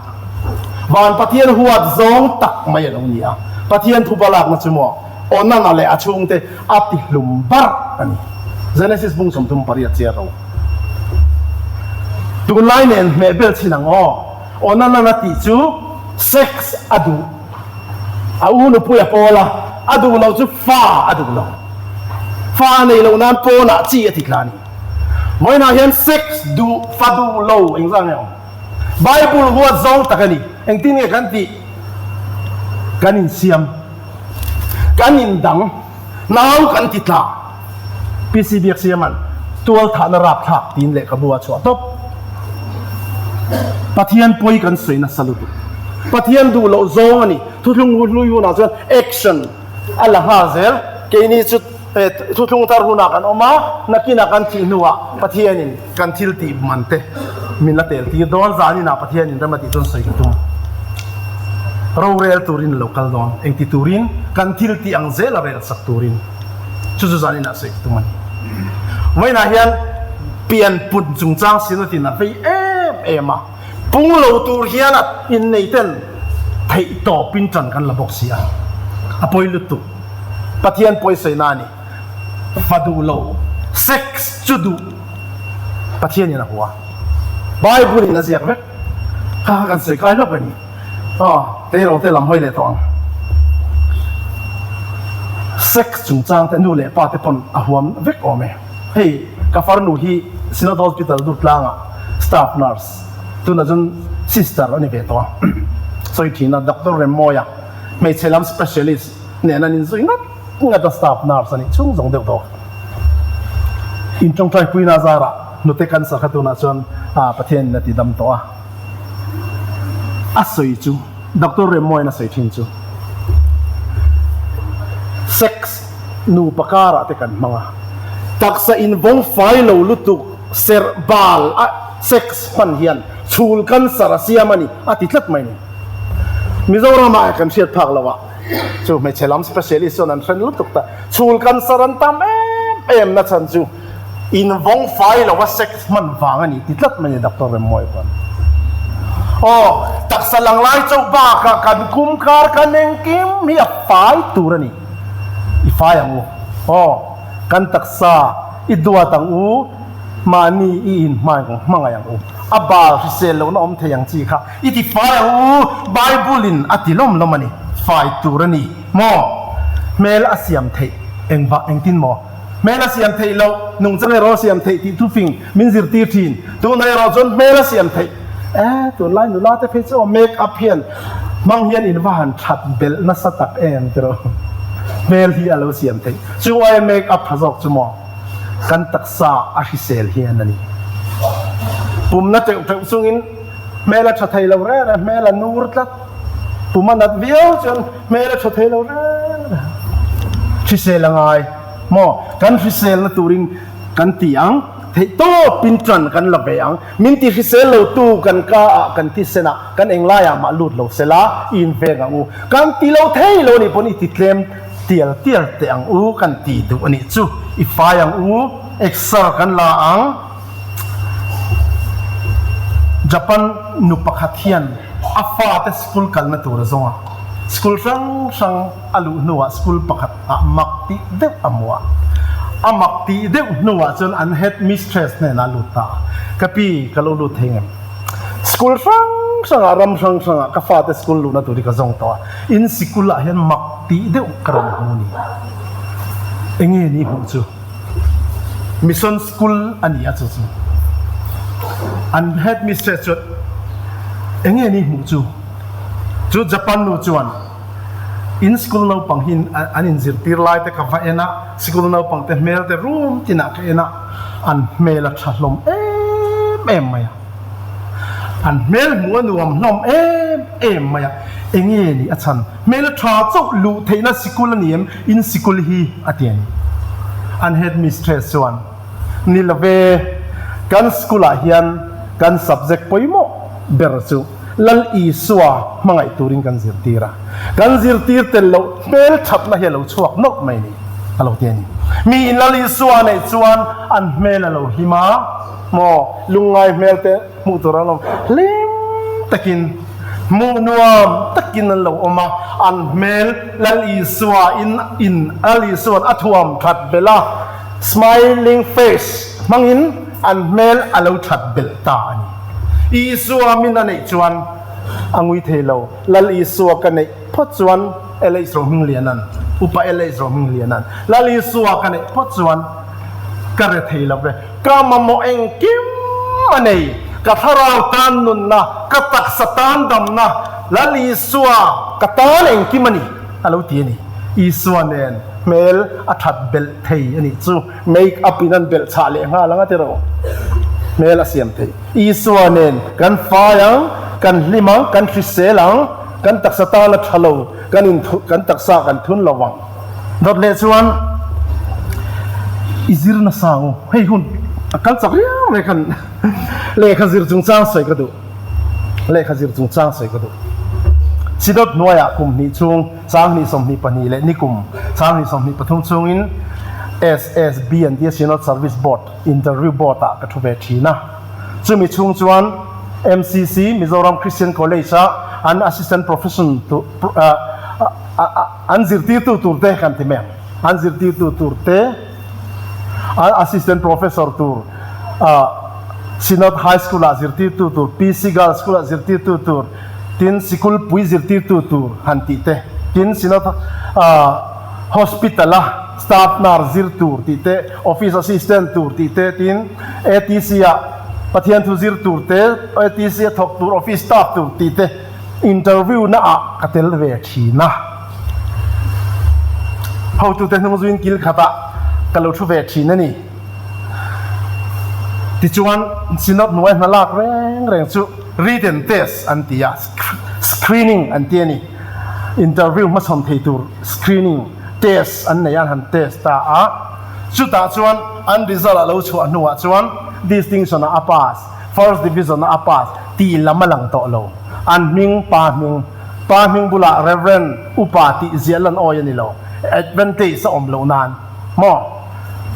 Van Pathian huat zawng tak mai a lo ni a, Pathian phuba lakna chu maw Onana leh a chhungte a ti hlum barh a ni. Genesis bung 38 chiar ro. Tunlai nen hmeh bel chin ang aw. Onana na tih chu sex a duh. A u nupui a pawl a, a duh lo chu fa a duh lo. Fa a nei loh nan pawnah chi a ti tla a ni. Vawiinah hian sex duh, fa duh lo engzah nge awm? Bible huat zawng tak a ni. Engtin nge kan tih? Kan insiam, kan indang, nau kan ti tla. PC Biaksiaman tual thahna rapthlak tiin lehkhabu a chhuah tawp. Pathian pawi kan sawi nasa lutuk. Pathian duh loh zawng a ni. Thuthlung hlui hunah chuan action a la nghal zel. Keini chu thuthlung thar hunah kan awm a, nakinah kan thih hnuah Pathianin kan thil tih man te min la tel tir dawn. Zaninah Pathianin rem a tih chuan sawi ka tum. Rorel turin a lo kal dawn. Engti turin? Kan thil tih ang zel a rel sak turin. Chu chu zaninah sawi ka tum a ni. Vawiinah hian pianpun chungchang sinatin a vei em em a, pung lo tur hian a innei ten theih tawpin tan kan la bawk si a, a pawi lutuk. Pathian pawisawi na a ni. Fa duh lo, sex chu duh Pathianin a hua. Bible in a ziak vek. Kha kha kan sawi kai hlawk a ni. Aw, tleirawl te lam hawi leh tawh ang. Sex chungchang te nu leh pa te pawn a huam vek awm e. Hei ka farnu hi Synod Hospital Durtlangah staff nurse, tunah chuan sister a ni ve tawh a. Sawi thin a, Doctor Remmawia, hmeichhe lam specialist nen an inzui ngat. ngat a staff nurse a nih chhung zawng deuh tawh. In tawngtai puina zarah hnute cancer kha tunah chuan Pathian in a ti dam tawh a. A sawi chu Doctor Remmawiin a sawi thin chu sex nupa karah te kan hmang a, taksa invawng fai lo lutuk serh bal a sex hman hian chhul cancer a siam a ni a ti tlat mai ni. Mizoramah kan hriat phak lo a, chu hmeichhe lam specialist chuan an hren lutuk ta. Chhul cancer an tam em em na chhan chu invawng fai lo a sex hman vang a ni ti tlat mai ni Doctor Remmawi chuan. Aw, taksa lang lai chauh bakah kan kum kar kan engkim hi a fai tur a ni. I fai ang u. Aw, kan taksa i duat ang u, mahni i inhmai ang hmangaih ang u. A bal hrisel lohna awm thei ang chi kha i ti fai ang u, Bible in a ti lawm lawm a ni, fai tur a ni maw? Hmel a siam theih engvah engtin maw? Hmel a siam theih loh, nungchang erawh a siam theih tih thufing min zirtir thin. Tunah erawh chuan hmel a siam theih e, tunlai nula te phei chu aw make up hian hmang hian in va han that belh nasa tak em tiraw? Hmel hi a lo siam theih. Chu aia make up tha zawk chu maw? Kan taksa a hrisel hian a ni. Pumna teuh teuh chungin hmel a tha thei lo reng reng, hmel a nur tlat. Pum a nat viau chuan hmel a tha thei lo reng reng. Hrisel a ngai maw? Kan hriselna turin kan ti ang, theih tawpin tan kan la ve ang. Min ti hrisel lo tu kan ka ah, kan thisen ah, kan englai ah mah lut lo sela i inveng ang u. Kan ti lo thei lo anih pawn i ti tlem tial tial teh ang u kan ti duh anih chu. I fai ang u, exer kan la ang. Japan nu pakhat hian a fate school kalna tur a zawng a, school hrang hrang a luh hnuah school pakhat ah mak tih deuh a hmu a, a mak tih deuh hnuah chuan an head mistress hnenah a lut ta a, Ka pi, ka lo lut thei ngem? School hrang hrangah, ram hrang hrangah ka fate school luhna tur hi ka zawng tawh a, in sikul ah hian mak tih deuh ka rawn hmu ni. Enge ni hmuh chu? Mission School a ni a chu chu an headmistress chuan eng nge ni hmuh chu chu Japan nu chuan in school naupang hi an inzirtir lai te ka va en a school naupang te hmel te room tinah ka en a an hmel a tha hlawm em em mai a. An hmel hmuh a nuam hlawm em em mai a, enge ni a chhan? Hmel tha chauh luh theihna sikul a ni em? In sikul hi a ti a ni. An headmistress chuan, Ni lo ve, kan school ah hian kan subject pawimawh ber chu Lal Isua hmangaih turin kan zirtir a, kan zirtir tel loh hmel thatna hi a lo chhuak nawlh mai ni, a lo ti a ni. Mi in Lal Isua neih chuan an hmel a lo hlim a, Maw lungngai hmel te hmuh tur an awm hlim takin hmuh nuam takin an lo awm a, an hmel Lal Isua in in Lal Isua'n a thuam that belh a, smiling face hmangin an hmel a lo that belh ta a ni. Isua min a neih chuan a ngui thei lo, Lal Isua ka neih phawt chuan LH Rohmingliana'n, Upa LH Rohmingliana'n, Lal Isua ka neih phawt chuan ka re thei lo ve. Ka mamawh engkim a nei, ka thlarau tan nunna, ka taksa tan damna, Lal Isua ka tan engkim a ni, a lo ti a ni. Isua nen hmel a that belh thei a nih chu, make up in an belh chhah leh nghal ang a ti rawh, hmel a siam thei. Isua nen kan fai ang, kan hlim ang, kan hrisel ang, kan taksa tan a tha lo, kan in kan taksa kan thun lo vang. Dawt leh chuan i zir nasa ang u, hei hun a kal chak riau mai khan lehkha zir chungchang sawi ka duh, lehkha zir chungchang sawi ka duh. Sidawt hnuaiah kum hnih chhung 20 22 leh nikum 20 23 chhungin SSB an tia Synod Service Board Interview Board ah ka thu ve thin a, chumi chhung chuan MCC Mizoram Christian College a an Assistant Profession An zirtirtu tur te kan ti mai ang. An zirtirtu tur te, an assistant professor tur, Synod High School ah zirtirtu tur, PC Girls School ah zirtirtu tur, tin sikul pui zirtirtu tur han tih te, tin Synod Hospital a staff nurse zir tur tih te, office assistant tur tih te, tin ATC ah Pathian thu zir tur te, ATC a thawk tur, office staff tur tih te. Interview na ah ka tel ve thin a. Hotute hnung zuin kil khatah ka lo thu ve thin a ni. Tichuan, Synod hnuai hna lak reng reng chu written test an ti a, screening an ti a ni. Interview hmachhawn thei tur screening test an nei a, an han test ta a. Chutah chuan an result a lo chhuah hnuah chuan distinction ah a pass, first division ah a pass tih lam a lang tawh lo. An hming, pa hming, pa hming bulah Reverend, Upa tih ziah lan awi a ni lo. Advantage a awm loh nan maw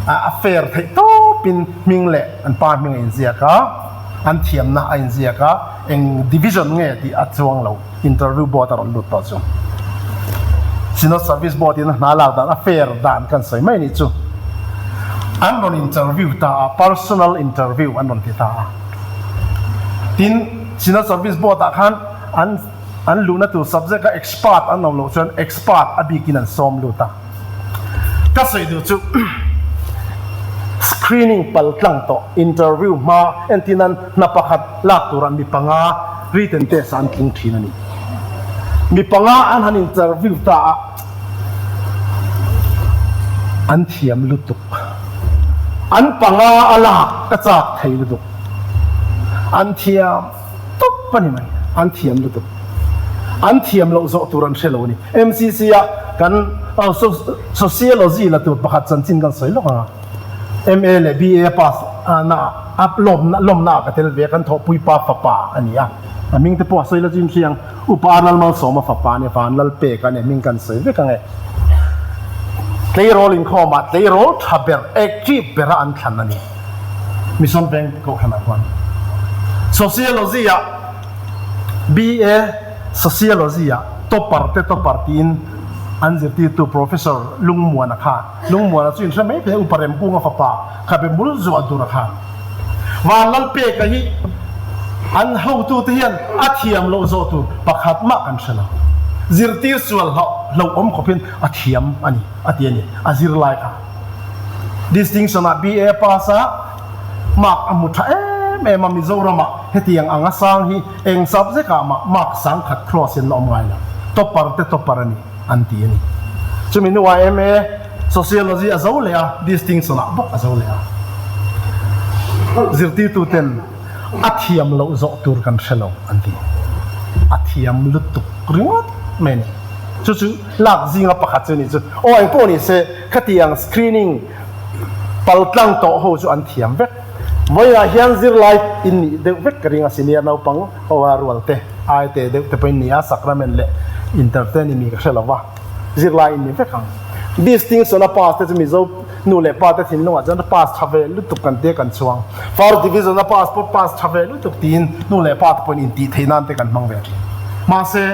a fair theih tawpin hming leh an pa hming a inziak a, an thiamna a inziak a, eng division nge tih a chuang lo. Interview board a rawn lut tawh chu. Synod Service Board in a hna lak dan a fair dan kan sawi mai nih chu. An rawn interview ta a, personal interview an rawn ti ta a. Tin, Synod Service Board ah khan an an luhna tur subject a expert an awm loh chuan expert a bikin an sawm lut a. Ka sawi duh chu screening pal tlang tawh interview hma entin an hna pakhat lak turah mi panga written test ah an tling thin a ni. Mi panga an han interview ta a an thiam lutuk. An panga a lak ka chak thei lutuk. An thiam tawp a ni mai. An thiam lutuk. An thiam loh zawh tur an hre lo a ni. MCC ah kan Sociology la tur pakhat chanchin kan sawi lawk ang a. MA leh BA pass na a lawmna ah ka tel ve a, kan thawhpui pa fapa a ni a. A hming te pawh a sawi la chin hriang. Upa Lalmalsawma fapa a ni, Vanlalpek a ni, hming kan sawi vek ang e. Tleirawl inkhawmah tleirawl tha ber, active bera an thlan a ni. Mission Veng Kohhranah khuan Sociology ah BA Sociology ah topper te topper tiin an zirtirtu Professor Lungmuana kha, Lungmuana chu inhre mai thei a, Upa Remkunga fapa kha be mul zuah dur a khan. Vanlalpeka hi an hotute hian a thiam loh zawh tur pakhat mah kan hre lo. Zirtir sual hlauh awm khawpin a thiam a ni a ti a ni, a zirlai kha. Distinction ah BA a pass a, mark a hmu tha em em a, Mizoram ah hetiang ang a sang hi eng subject ah mah mark sang khat cross in la awm ngai lo, topper te topper a ni an ti a ni. Chumi hnuah MA Sociology a zo leh a, distinction ah bawk a zo leh a. Zirtirtu ten a thiam loh zawh tur kan hre lo an ti. A thiam lutuk ringawt mai a ni. Chu chu lak zinga pakhat chu a ni chu. Aw engpawh ni se khatiang screening paltlang tawh ho chu an thiam vek. Vawiinah hian zirlai in nih deuh vek ka ring a, senior naupang ho a rual te, ai te deuh te pawh in ni a, sacrament leh inter te ni mi ka hre lo va, zirlai in ni vek ang. Distinction a pass te chu Mizo nu leh pa te thinlungah chuan pass tha ve lutuk kan tia kan chhuang. First division a pass pawh pass tha ve lutuk tiin nu leh pa te pawhin intih theih nan te kan hmang ve thin. Mahse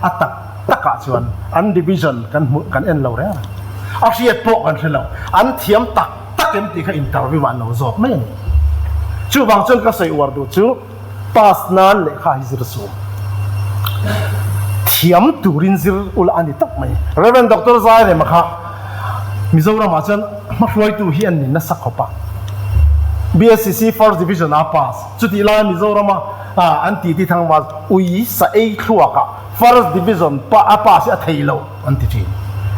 a tak. Takah chuan an division kan hmuh kan en lo reng a, a hriat pawh kan hre lo, an thiam tak tak em tih kha interview ah an lo zawt mai a ni. Chuvang chuan ka sawi uar duh chu pass nan lehkha hi zir suh, thiam turin zir ula a ni tawp mai. Rev. Doctor Zairema kha Mizoramah chuan hmahruaitu hi an ni nasa khawp a, BSCC First Division a pass, chutih laia Mizorama an titi thangval ui sa ei thluakah First Division pa a pass hi a thei lo an ti thin.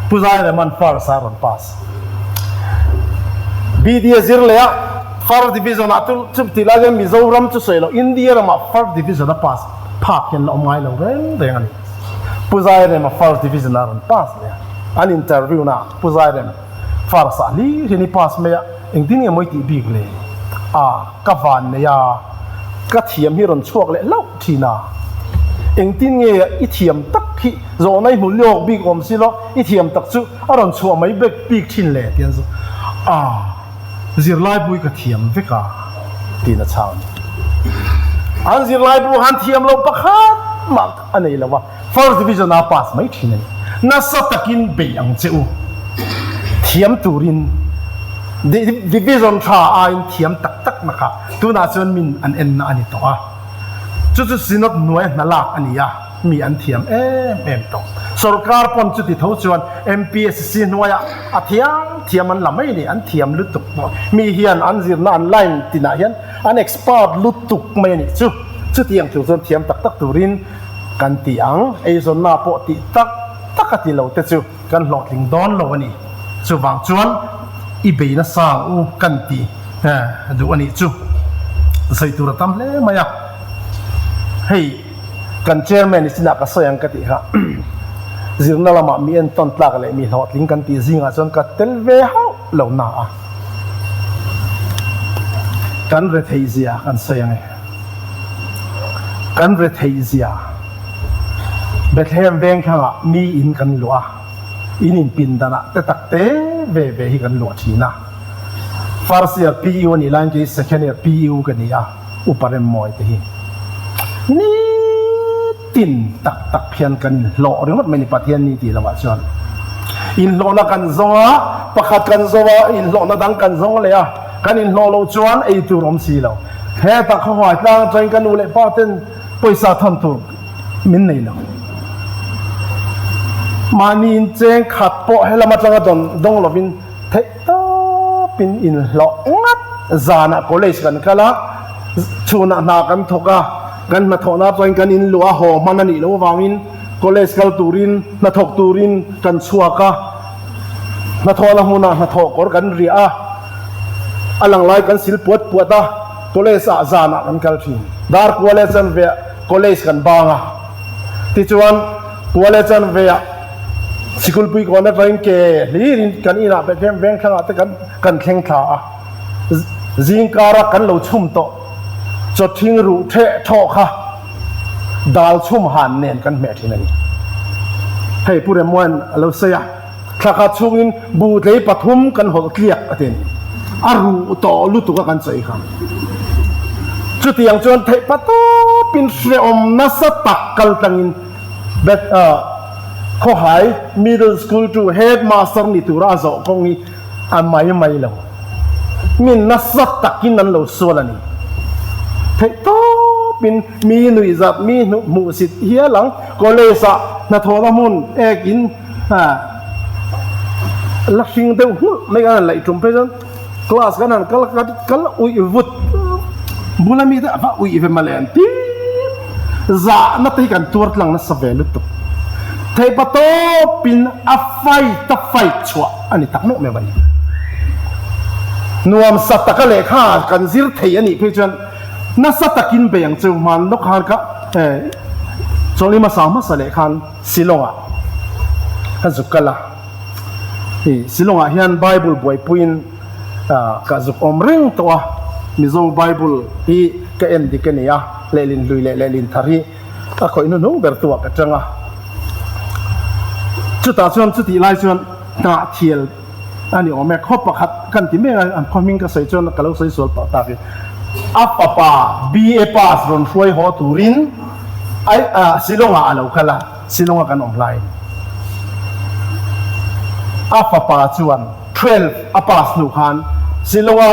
Pu Zairema'n first a rawn pass. BD a zir leh a, First Division ah chu chu tih lai hian Mizoram chu sawi lo, India ramah First Division a pass phak hian la awm ngai lo reng reng a ni. Pu Zairema First Division a rawn pass leh a, an interview na ah Pu Zairem first ah hlir hian i pass mai a, engtin nge maw i tih bik le? A, ka van nei a, ka thiam hi rawn chhuak leh hlauh thin a, engtin nge i thiam tak hi zawhna i hmu lawk bik awm si lo, i thiam tak chu a rawn chhuah mai bek bik thin le ti an zawh a, zirlai bu hi ka thiam vek a tiin a chhang a ni. An zirlai bu han thiam loh pakhat mah a nei lo a, first division a pass mai thin a ni. Nasa takin bei ang che u, thiam turin division tha aiin thiam tak tak na kha tunah chuan min an enna a ni tawh a. Chu chu Synod hnuaia hna lak a ni a, mi an thiam em em tawh. Sorkar pawn chuti tho chuan MPSC hnuaia a thiam thiam an la mai a ni, an thiam lutuk pawh. Mi hian an zirna an line tinah hian an expert lutuk mai a nih chu. Chutiang tur chuan thiam tak tak turin kan ti ang. Eizawnna pawh tih tak tak a ti lo te chu kan hlawhtling dawn lo a ni. Chuvang chuan i bei nasa ang u kan ti duh a nih chu. Sawi tur a tam hle mai a. Hei kan chairman i chinah ka sawi ang ka tih kha zirna lamah mi entawn tlak leh mi hlawhtling kan tih zingah chuan ka tel ve hauh lo na a. Kan rethei zia kan sawi ang e. Kan rethei zia Bethlehem veng thlangah mi in kan luah a, in inpindanah te tak te ve ve hi kan luah thin a. First year PU a nih laiin kei second year PU ka ni a, upa Remmawi te hi nitin tak tak hian kan inhlawh ringawt mai ni Pathian ni tih lohah chuan. Inhlawhna kan zawng a, pakhat kan zawng a, inhlawhna dang kan zawng leh a, kan inhlawh loh chuan ei tur awm si lo. Hetah khawhai tlang atangin ka nu leh pa ten pawisa thawn tur min nei lo. Mahni incheng khat pawh helam atanga dawn dawng lovin theih tawpin inhlawh ngat. Zanah college kan kal a, chhunah hna kan thawk a, kan hnathawhna atangin kan inluah a, haw hman a nih loh avangin college kal turin hnathawk turin kan chhuak a. Hnathawhna hmunah hnathawh kawr kan riah a, a lang lai kan sil puat puat a, college ah zanah kan kal thin. Dar kua leh chanve ah college kan bang a, tichuan kua leh chanve ah sikulpui kawn atangin ke hlirin kan inah Bethlehem vengthlangah te kan kan thleng thla a, zingkara kan lo chhum tawh chawthing ruh theh thawh kha dal chhum han nen kan hmeh thin a ni. Hei Pu Remuan a lo sawi a, thla khat chhungin buhtlei pathum kan hawlh tliak a ti a ni. A ruh tawh lutuk a kan sawi kha. Chutiang chuan theih patawpin hrehawm nasa tak kal tlangin Beth Khawhai Middle School chu Headmaster ni tura a zawh kawng hi a mai mai lo. Mi nasa takin an lo sual a ni. Theih tawpin mi nuihzat, mi hmuhsit hial ang. College-ah hnathawhna hmun ek in la hring deuh nghulh mai kan han laih tum phei chuan class kan han kal kal uih vut bula mite a va uih ve mawle an ti. Zahna te hi kan tuar tlang nasa ve lutuk. Theihpa tawpin a fight a fight chhuah. A ni tak meuh meuh a ni. Nuam sa taka lehkha kan zir thei a nih phei chuan nasa takin bei ang chu hman lawk khan ka chawlh hmasa hmasa leh khan Shillong-ah ka zuk kal a. Hei Shillong-ah hian Bible buaipuiin ka zuk awm reng tawh a, Mizo Bible hi ka en dik a ni a, lehlin hlui leh lehlin thar hi a khawih hnuhnung ber tu ah ka tang a. Chutah chuan chutih lai chuan hnah thial a ni awm e. Khaw pakhat kan ti mek a, an khaw hming ka sawi chuan ka lo sawi sual pah tak i. A fapa BA pass rawn hruai haw turin ai ah Shillong ah a lo kal a, Shillong a kan awm lai a ni. A fapa chuan 12 a pass hnu khan Shillong a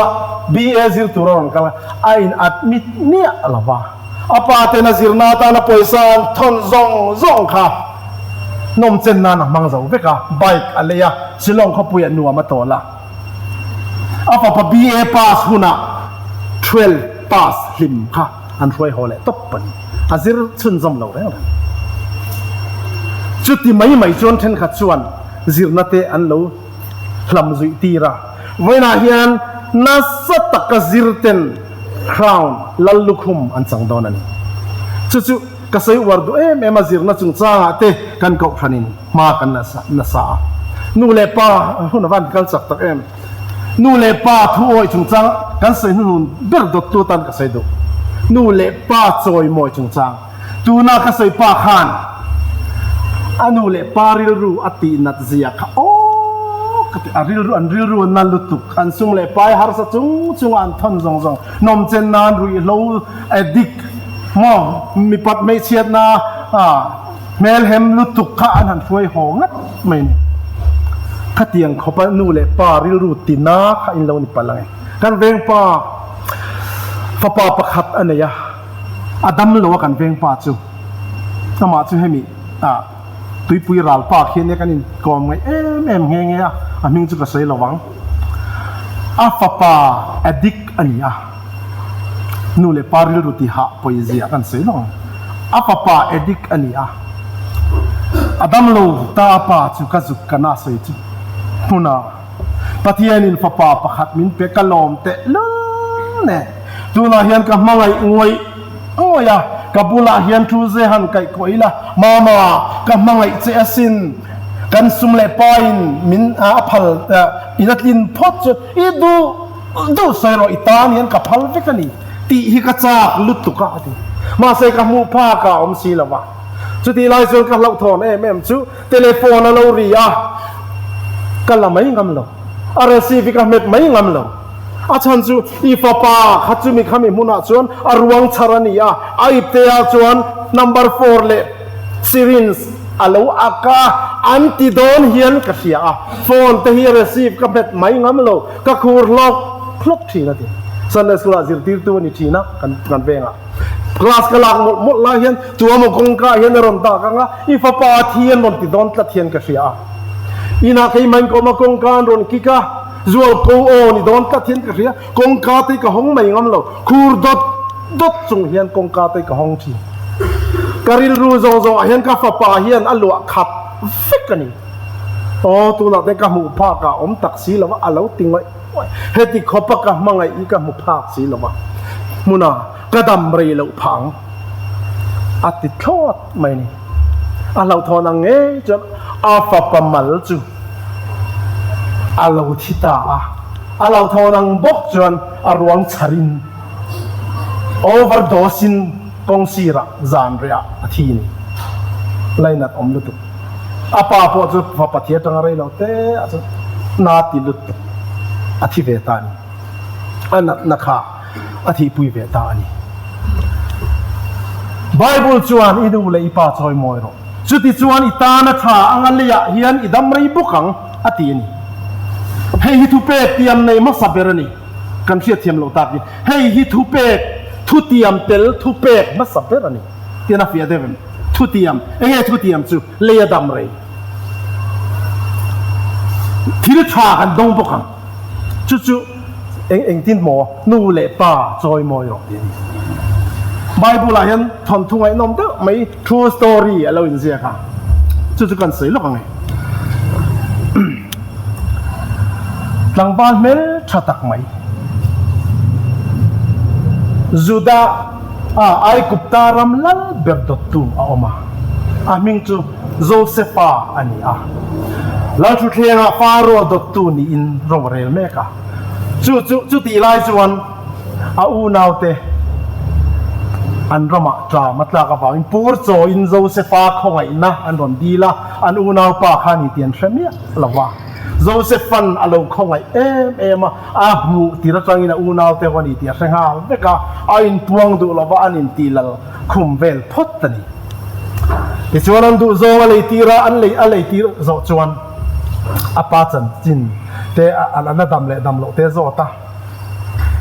BA zir tur a rawn kal a, a in admit miah lo va. A pa ten a zirna atana pawisa an thawn zawng zawng kha nawm chen nan a hmang zo vek a, bike a lei a, Shillong khawpuiah nuam a tawl a. A fapa BA pass hunah 12 pass hlim kha an hruai haw leh tawp a ni. A zir chhunzawm lo reng reng. Chuti mai mai chuan thenkhat chuan zirna te an lo hlam zuih tir a. Vawiinah hian nasa taka zir ten Crown lal lukhum an chang dawn a ni. Chu chu ka sawi uar duh em em a, zirna chungchangah te kan kohhranin hma kan la nasa a. Nu leh pa hun a van kal chak tak em. Nu leh pa thu awih chungchang kan sawi hnuhnun ber dawttu atan ka sawi duh. Nu leh pa chawimawi chungchang. Tuna ka sawi pa khan a nu leh pa rilru a tih nat zia kha aw ka ti a rilru an rilru an na lutuk an sum leh pai harsa chung chunga an thawn zawng zawng nawmchen nan ruihhlo addict maw mipat hmeichhiatna hmelhem lutuk kha an han hruai haw ngat mai a ni. Khatiang khawpa nu leh pa rilru tina kha in lo ni palh ang e. Kan vengpa fapa pakhat a nei a. A dam lo a kan veng pa chu amah chu hemi ah tuipui ral pa khi ania kan inkawm ngaih em em nghe nghe a, a hming chu ka sawi lo vang. A fapa addict a ni a, nu leh pa rilru ti hah pawi zia kan sawi lo ang. A fapa addict a ni a, a dam lo ta a pa chu ka zuk ka na sawi chu hmun ah. Pathianin fapa pakhat min pe ka lawm teh lul nen. Tunah hian ka hmangaih ngawih ngawih a, ka bulah hian thu ze han kaih kawh ila, Mama, ka hmangaih che asin, kan sum leh pain min a phal in a tlin phawt chu i duh duh sawi rawh, i tan hian ka phal vek a ni tih hi ka chak lutuk a, a ti. Mahse ka hmuh phak a awm si lo va. Chutih lai chuan ka hlauhthawn em em chu telephone a lo ri a, ka la mai ngam lo. A receive hi ka hmet mai ngam lo. A chhan chu i fapa kha chumi khami hmunah chuan a ruang chhar a ni a, a ipte-ah chuan number four leh syringe a lo ak a, an ti dawn hian ka hria a. Phone te hi receive ka hmet mai ngam lo, ka khur hlawk hlawk thin a ti. Sunday school-ah zirtirtu a ni thin a, kan vengah. Class ka lak mawlh mawlh lai hian chuan maw kawngka ah hian a rawn dak ang a, i fapa a thi an rawn ti dawn tlat hian ka hria a. Inah keimah in ka awm a, kawngka an rawn kik a, zual ko aw ni dawn tlat hian ka hria, kawngka te hi ka hawng mai ngam lo, khur dawt dawt chung hian kawngka te hi ka hawng thin. Ka rilru zawng zawng ah hian ka fapa hian a luah khat vek a ni. Aw tunah te ka hmuh phak ah awm tak si lo a, a lo ti ngawih. Heti khawpa ka hmangaih hi ka hmu phak si lo va, hmuna ka dam rei loh phah ang a ti thlawt mai a ni. A hlauhthawn ang ngei chuan a fapa mal chu a lo thi ta a, a hlauhthawn ang bawk chuan a ruang chharin overdose in kawng sirah zan rehah a thi a ni. Lainat awm lutuk. A pa pawh chu fapa thi atanga rei lo te ah chuan na ti lut a thi ve ta a ni. A natna kha a thihpui ve ta a ni. Bible chuan i nu leh i pa chawi mawi rawh. Chuti chuan i tana tha anga leiah hian i dam rei bawk ang a ti a ni. Hei hi thupek tiam nei hmasa ber a ni. Kan hriatthiam loh tak hi. Hei hi thupek thutiam tel thupek hmasa ber a ni. Tian a fiah deuh em? Thutiam, enge thutiam chu lei a dam rei. Thil tha kan dawng bawk ang. Chu chu eng engtin maw nu leh pa chawi mawi rawh tih a ni. Bible ah hian thawnthu ngaihnawm deuh mai true story a lo inziak a, chu chu kan sawi lawk ang e. Tlangval hmel tha tak mai Judah A Aigupta ram lal ber dawttu a awm a, a hming chu Josefa a ni a. Lalthutthlengah Faro dawttu niin ro a rel mek a. Chu chu chutih lai chuan a unaute an ramah tlam a tlak avangin pur chawiin Josefa khawngaihna an rawn dil a, an unaupa kha a ni tih an hre miah lo va. Joseph-an a lo khawngaih em em a, a hmuh tir atangin a unaute ho a ni tih a hre nghal vek a, a inpuang duh lova an intih lal khum vel phawt a ni. Tichuan an duh zawng a lei tir a, an lei a lei tir zawh chuan a pa chanchin te an a dam leh dam loh te a zawt a.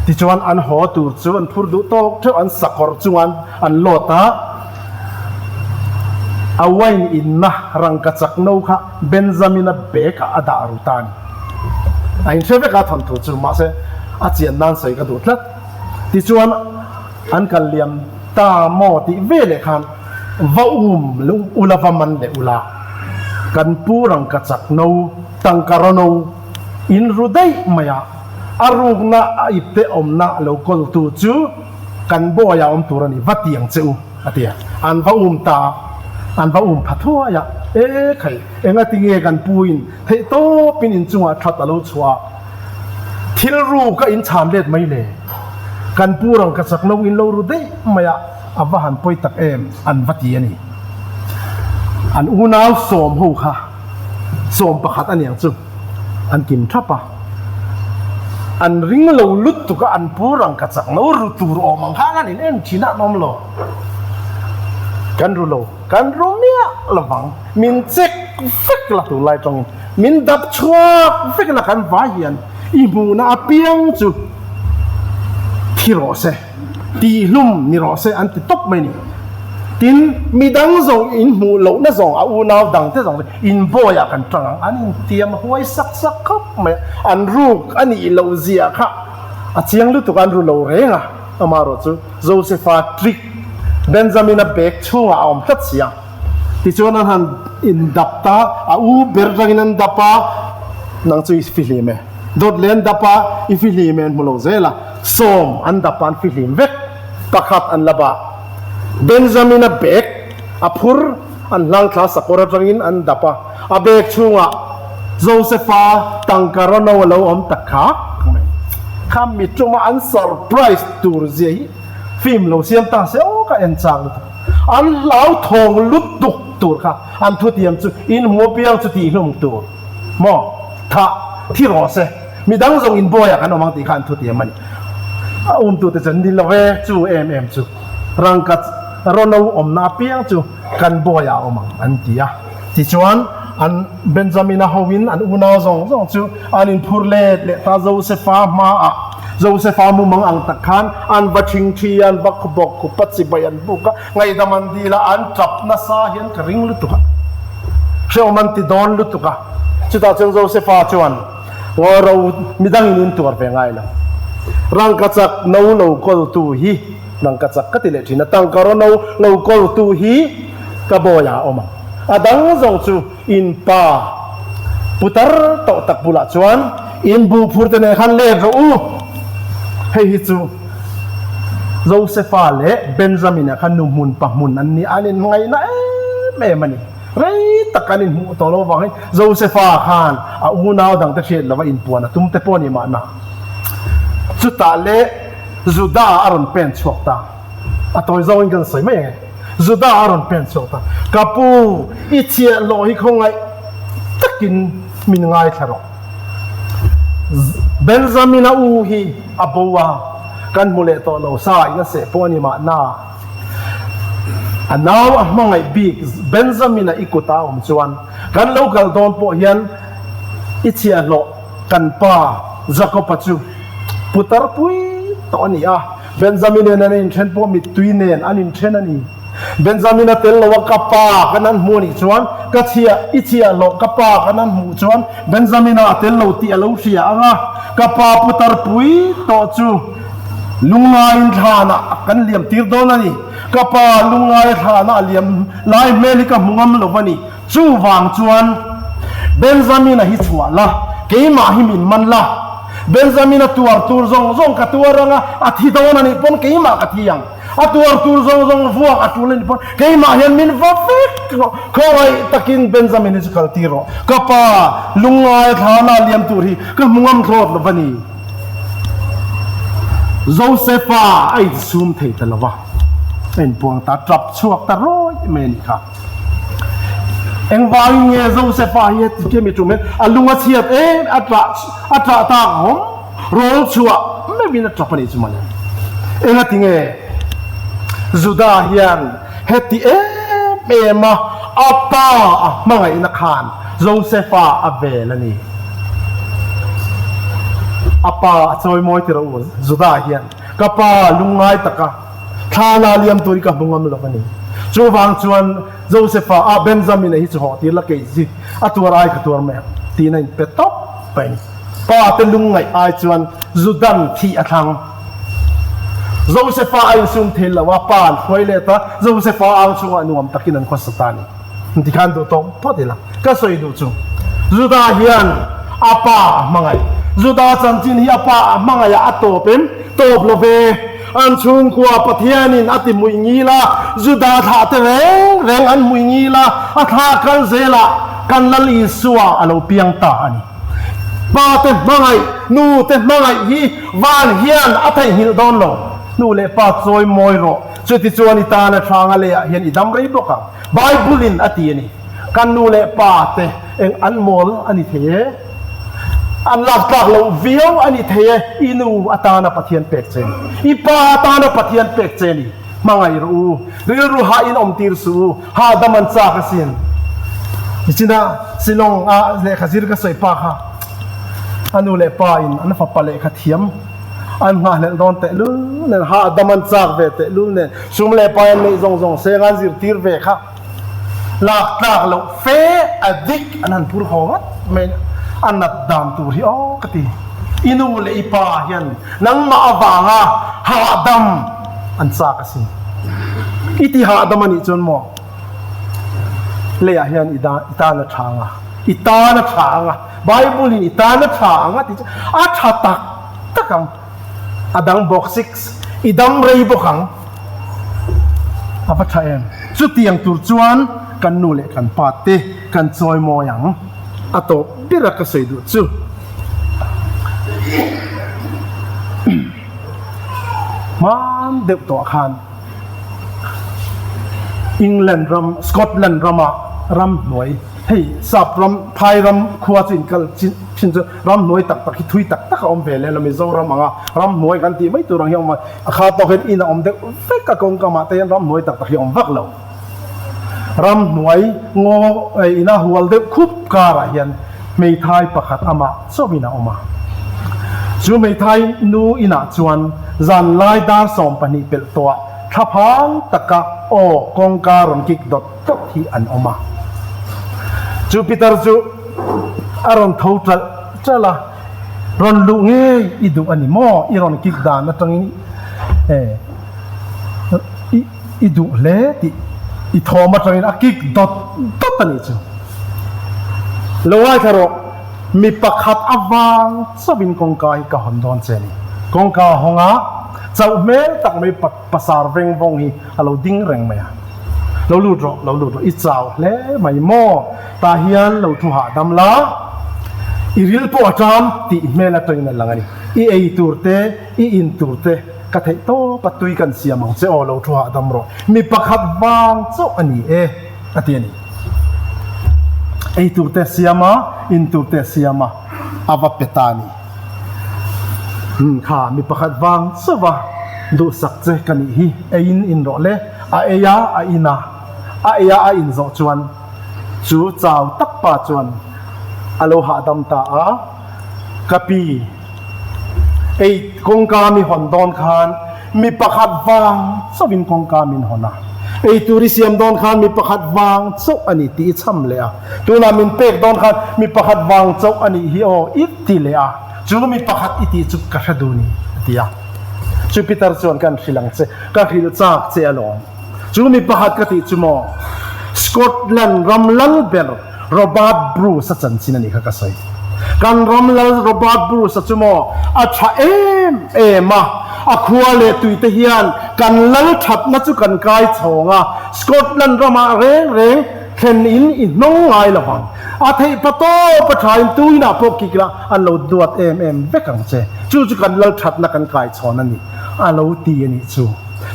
Tichuan an haw tur chu an phur duh tawk theuh, an sakawr chunga an lawt a, a wine inna rangka chak no kha Benjamin-a bag ah a dah ru ta a ni. A inhre vek a thawnthu chu, mahse a chian nan sawi ka duh tlat. Tichuan an kal liam ta maw tih veleh khan va um ula va man leh ula, kan pu rangka chak no, tangka raw no in ru daih mai a, a rukna a ipte awmna lo kawltu chu kan bawiah awm tur a ni, va ti ang che u. A ti a, an va um ta a, an va um pha thuai a, E khai, engati nge kan puin theih tawpin inchungah that a lo chhuah a, thil ru ka inchhan let mai le, kan pu rang ka chak lo in lo ru daih mai a, a va han pawi tak em, an va ti a ni. An unau sawm ho kha 11 a niang chu an kim thap a, an ring lo lutuk a, an pu rang ka chak lo ru tur awm ang khan an in en thin a, an awm lo. Kan ru lo, kan ru miah lovang, min check vek la tunlai tawngin min dap chhuak vek la kan vai hian i hmuhna apiang chu thi rawh se, tihlum ni rawh se an ti tawp mai a ni. Tin, midang zawng in hmuh lohna zawng a unau dangte zawng chu inbawiah kan tang ang, an intiam huai sak sak khawp mai a, an ruk a nih loh zia kha a chiang lutuk a, an ru lo reng a, amaherawh chu Josefa trick Benjamina bag chhungah a awm tlat si a, tichuan an han indap ta, a u ber atangin an dap a, nang chu i fihlim e. Dawt len dapa i fihlim e an hmu lo zel a, sawm an dapa an fihlim vek, pakhat an la bak. Benjamina bag a phur an hlangthla sakawr atangin an dap a, a bag chhungah Josefa tangka rawno a lo awm ta khak mai. Kha mi tuma an surprise tur zia hi film lo siam ta se aw ka en chak lutuk. An hlauthawng lutuk tur kha an thutiam chu inhmu apiang chu tihhlum tur maw thah thi rawh se. Midang zawng inbuaiah kan awm ang tih kha an thutiam a ni. A umtute chu an ni lo e, chu em em chu rangka rawno awmna apiang chu kan buaiah a awm ang an ti a. Tichuan, an Benjamina hoin an unau zawng zawng chu an inphur let leh ta Josefa hmaah. Josefa mumang ang tak khan an va thingthi a, an va khawbawk khup a, chibai an buk a, ngaihdam an dil a, an tap nasa hian ka ring lutuk a, hrehawm an ti dawn lutuk a. Chutah chuan Josefa chuan, Ngaw ro midangin in tuar ve ngai lo. Rangkachak no lo kawltu hi rangkachak ka ti leh thin a, tangka ro no lo kawltu hi ka bawiah a awm ang. A dang zawng chu in pa putar tawh tak bulah chuan in bu phur te nen khan let rawh u. Hei hi chu Josefa leh Benjamina kha nu hmun pa hmun an ni, an inngaihna em em a ni. Rei tak an inhmuh tawh lo vangin Josefa khan a unau dangte hriat lova inpuan a tum te pawh a ni mahna. Chutah leh Juda a rawn pen chhuak ta. A tawi zawngin kan sawi mai ang e. Juda a rawn pen chhuak ta. Ka pu, i chhiahhlawh hi khawngaih takin min ngaithla rawh. Benjamina u hi a bo a, kan hmu leh tawh lo sa in a seh pawh a ni mahna. A nau a hmangaih bik Benjamin-a i kut a awm chuan kan lo kal dawn pawh hian i chhiahhlawh kan pa Jakob-a chu putar pui tawh a ni a. Benjamin nen an inthen pawh mittui nen an inthen a ni. Benjamin-a tel lo a ka pa kan an hmuh a nih chuan ka chhiah i chhiahhlawh ka pa kan an hmuh chuan Benjamin-a a tel lo tih a lo hria ang a, ka pa putar pui tawh chu Lungngaiin thlanah kan liam tir dawn a ni. Ka pa lungngaia thlanah a liam lai hmel hi ka hmu ngam lo a ni. Chuvang chuan Benjamina hi chhuah la, keimah hi min man la. Benjamina tuar tur zawng zawng ka tuar ang a, a thi dawn a nih pawn keimah ka thi ang. A tuar tur zawng zawng vuak a tul a nih pawn keimah hian min va vek rawh. Khawngaih takin Benjamin hi chu kal tir rawh. Ka pa lungngaia thlanah a liam tur hi ka hmu ngam thlawt lo a ni. Josefa a insum thei ta lo va, a inpuang ta, tap chhuak ta rawih mai a nih kha. Engvangin nge Josefa hi heti khi mi tum hian a lung a chhiat em a tah a tah tak awm rawl chhuah meuhin a tap a nih chu mawle. Engati nge Juda hian heti em em a a pa a hmangaihna khan Josefa a vel a ni. A pa a chawi mawi ti rawh u, Judah hian ka pa lungngai taka thla la liam tur hi ka hmu ngam lo a ni. Chuvang chuan Josefa a Benjamina hi chu haw tir la kei chi a tuar ai ka tuar mai ang tiin a inpe tawp mai a ni. Pa te lungngaih ai chuan Judan thih a thlang. Josefa a insum thei lo a, pa an hruai let a, Josefa ang chungah nuam takin an khawsa ta a ni. Tikhan duh tawk phawt ila ka sawi duh chu Juda hian a pa a hmangaih. Juda chanchin hi a pa a hmangaih ah a tawp em? Tawp lo ve. An chhungkua Pathianin a ti hmuih ngil a, Juda thlah te reng reng an hmuih ngil a, a thlah kal zelah kan Lal Isua a lo piang ta a ni. Pa te hmangaih, nu te hmangaih hi van hian a theihnghilh dawn lo. Nu leh pa chawi mawi rawh. Chutichuan i tana hranga leiah hian i dam rei bawk ang. Bible in a ti a ni. Kan nu leh pa te eng an mawl a ni thei e, an lak tlak loh viau a ni thei e, i nu atana Pathian pek che ni, i pa atana Pathian pek che ni, hmangaih rawh u, rilru hah in awm tir suh u, hahdam an chak asin. Nichina Shillong a lehkha zir ka sawi pa kha a nu leh pa in an fapa lehkha thiam An nghahhlelh dawn tehlul nen, hahdam an chak ve tehlul nen, sum leh pai an neih zawng zawng seng an zirtir ve kha lak tlak loh fe a dik an han phur haw ngawt mai a nat dan tur hi aw ka ti. I nu leh i pa hian nangmah avanga hahdam an chak asin. I ti hahdam a nih chuan maw leiah hian i tan a tha ang a. I tan a tha ang a, Bible in i tan a tha ang a tih chu a tha tak tak ang. A dang bawk 6, I dam rei bawk ang. A va tha em? Chutiang tur chuan kan nu leh kan pa te kan chawi mawi ang. A tawp ber a ka sawi duh chu. Hman deuh tawh khan England ram, Scotland rama ramhnuai, hei sap ram, phai ram khua chu inkal thin chu ramhnuai tak tak hi thui tak tak a awm ve leh lo, Mizoram anga ramhnuai kan tih mai tur ang hi a awm a, a kha tawk hian in a awm deuh vek a, kawngkamah te hian ramhnuai tak tak hi a awm vak lo. Ramhnuai ngaw ina hual deuh khup karah hian hmeithai pakhat amah chauhin a awm a. Chu hmeithai nu inah chuan zanlai dar 12 pelh tawhah thlaphang taka aw kawngka rawn kik dawt dawt hi an awm a. Chu pitar chu a rawn tho ṭalh ṭalh a, Rawn luh ngei i duh a ni maw? I rawn kik dan aṭangin i. I duh hle tih i thawm atangin a kik dawt dawt a nih chu. Lo ngaithla rawh, mi pakhat avang chauhin kawngka hi ka hawn dawn che a ni. Kawngka a hawng a, chauh hmel tak mai pasar veng vawng hi a lo ding reng mai a. Lo lut rawh, lo lut rawh, i chau hle mai maw? Tah hian lo thu hahdam la, i ril pawh a ṭam tih hmel atangin a lang a ni. I ei tur te, i in tur te, Ka theih tawp a tui kan siam ang che aw lo thu hahdam rawh. Mi pakhat vang chauh a ni e a ti a ni. Ei tur te a siam a, in tur te a siam a, a va pe ta a ni. Umm kha mi pakhat vang chauh a duhsak che ka nih hi, ei in in rawh le. A ei a, a in a, a ei a a in zawh chuan chu chau tak pa chuan a lo hahdam ta a, ka pi. Ei kawngka mi hawn dawn khan mi pakhat vang chauhin kawngka min hawn a, ei tur i siam dawn khan mi pakhat vang chauh a ni tih i chham leh a, tunah min pek dawn khan mi pakhat vang chauh a nih hi aw i ti leh a, chu mi pakhat i tih chu ka hre duh ni a ti a. Chu Peter chuan kan hrilh ang che, ka hrilh chak che alawm. Chu mi pakhat ka tih chu maw Scotland ram lal ber Robert Bruce a chanchin a nih kha ka sawi. Kan ram lal Robert Bruce a chu maw a tha em em a, a khua leh tui te hian kan lal thatna chu kan kai chhawng a, Scotland ramah reng reng thlen in i hnawng ngai lo vang. A theih pa tawp a tha in tuinah pawh kik la an lo duat em em vek ang che. Chu chu kan lal thatna kan kai chhawn a ni a lo ti a nih chu.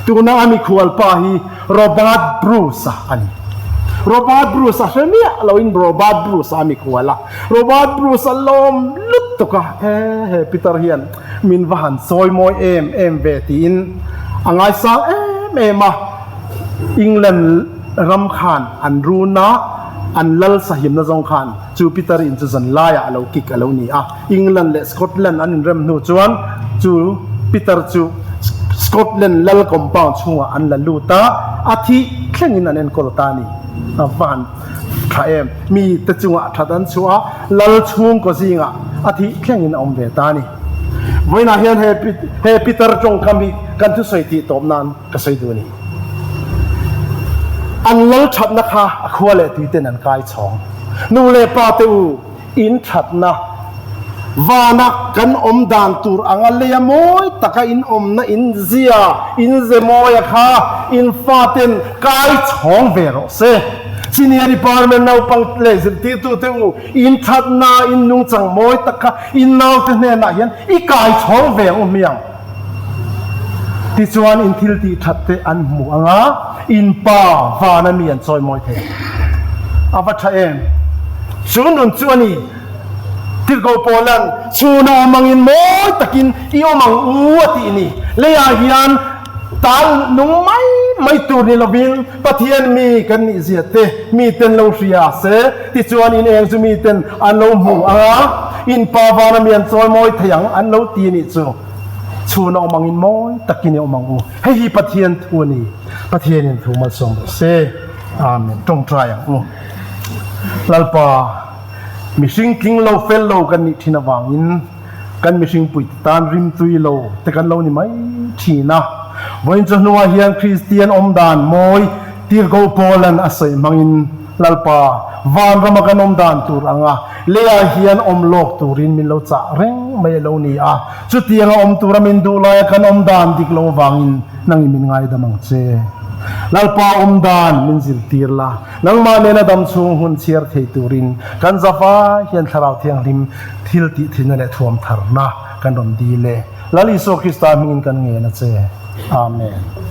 Tuna a mikhual pa hi Robert Bruce-a a ni. Robert Bruce-a hre miah loin Robert Bruce-a a mikhual a. Robert Bruce-a lawm lutuk a, he he Peter hian min va han sawi mawi em em ve tiin a ngaisang em em a. England ram khan an run a, an lal sahimna zawng khan chu Peter in chu zan laiah a lo kik a lo ni a. England leh Scotland an inrem hnu chuan chu Peter chu Scotland lal compound chhungah an la lut a, a thih thlengin an enkawl ta a ni. A va han tha em! Mi te chungah that an chhuah a, lal chhungkaw zingah a thih thlengin a awm ve ta a ni. Vawiinah hian he he Peter tawngkam hi kan thusawi tih tawp nan ka sawi duh a ni. An lal thatna kha a khua leh tuiten an kai chhawng. Nu leh pa te u, In thatna vana kan awm dan tur anga leia mawi taka in awmna in zia, in ze mawia kha in faten kai chhawng ve rawh se. Senior Department naupang leh zirtirtute u, in thatna, in nungchang mawi tak kha in naute hnenah hian i kai chhawng ve ang u hmiang. Tichuan in thil tih that te an hmu ang a, in pa vana mi an chawi mawi thei. A va tha em? Chu nun chu a ni. Tirhkoh Paulan, Chhuna awm angin mawi takin i awm ang u a tih ni. Leiah hian tal nung mai mai tur ni lovin Pathian mi kan nih zia te miten lo hria se, tichuan in eng chu miten an lo hmu ang a, in pa vana mi an chawi mawi thei ang an lo ti a nih chu. Chhun a awm angin mawi takin i awm ang u. Hei hi Pathian thu a ni. Pathianin thu malsawm rawh se. Amen. Tawngtai ang u. Lalpa, mihring tling lo fel lo kan nih thin avangin kan mihring puite tan rimtui lo te kan lo ni mai thin a. Vawiin chu hnuah hian Kristian awmdan mawi Tirhkoh Paulan a sawi hmangin. Lalpa, vanrama kan awm dan tur anga leiah hian awm lawk turin min lo chah reng mai a lo ni a. Chutianga awm tura min duh laia kan awm dan dik lo avangin nangin min ngaidam ang che. Lalpa awm dan min zirtir la, nangmah nena dam chhung hun chhiar thei turin kan zava hian Thlarau Thianghlim thil tih thinna leh thuam tharna kan rawn dil e. Lal Isua Krista hmingin kan ngen a che. Amen.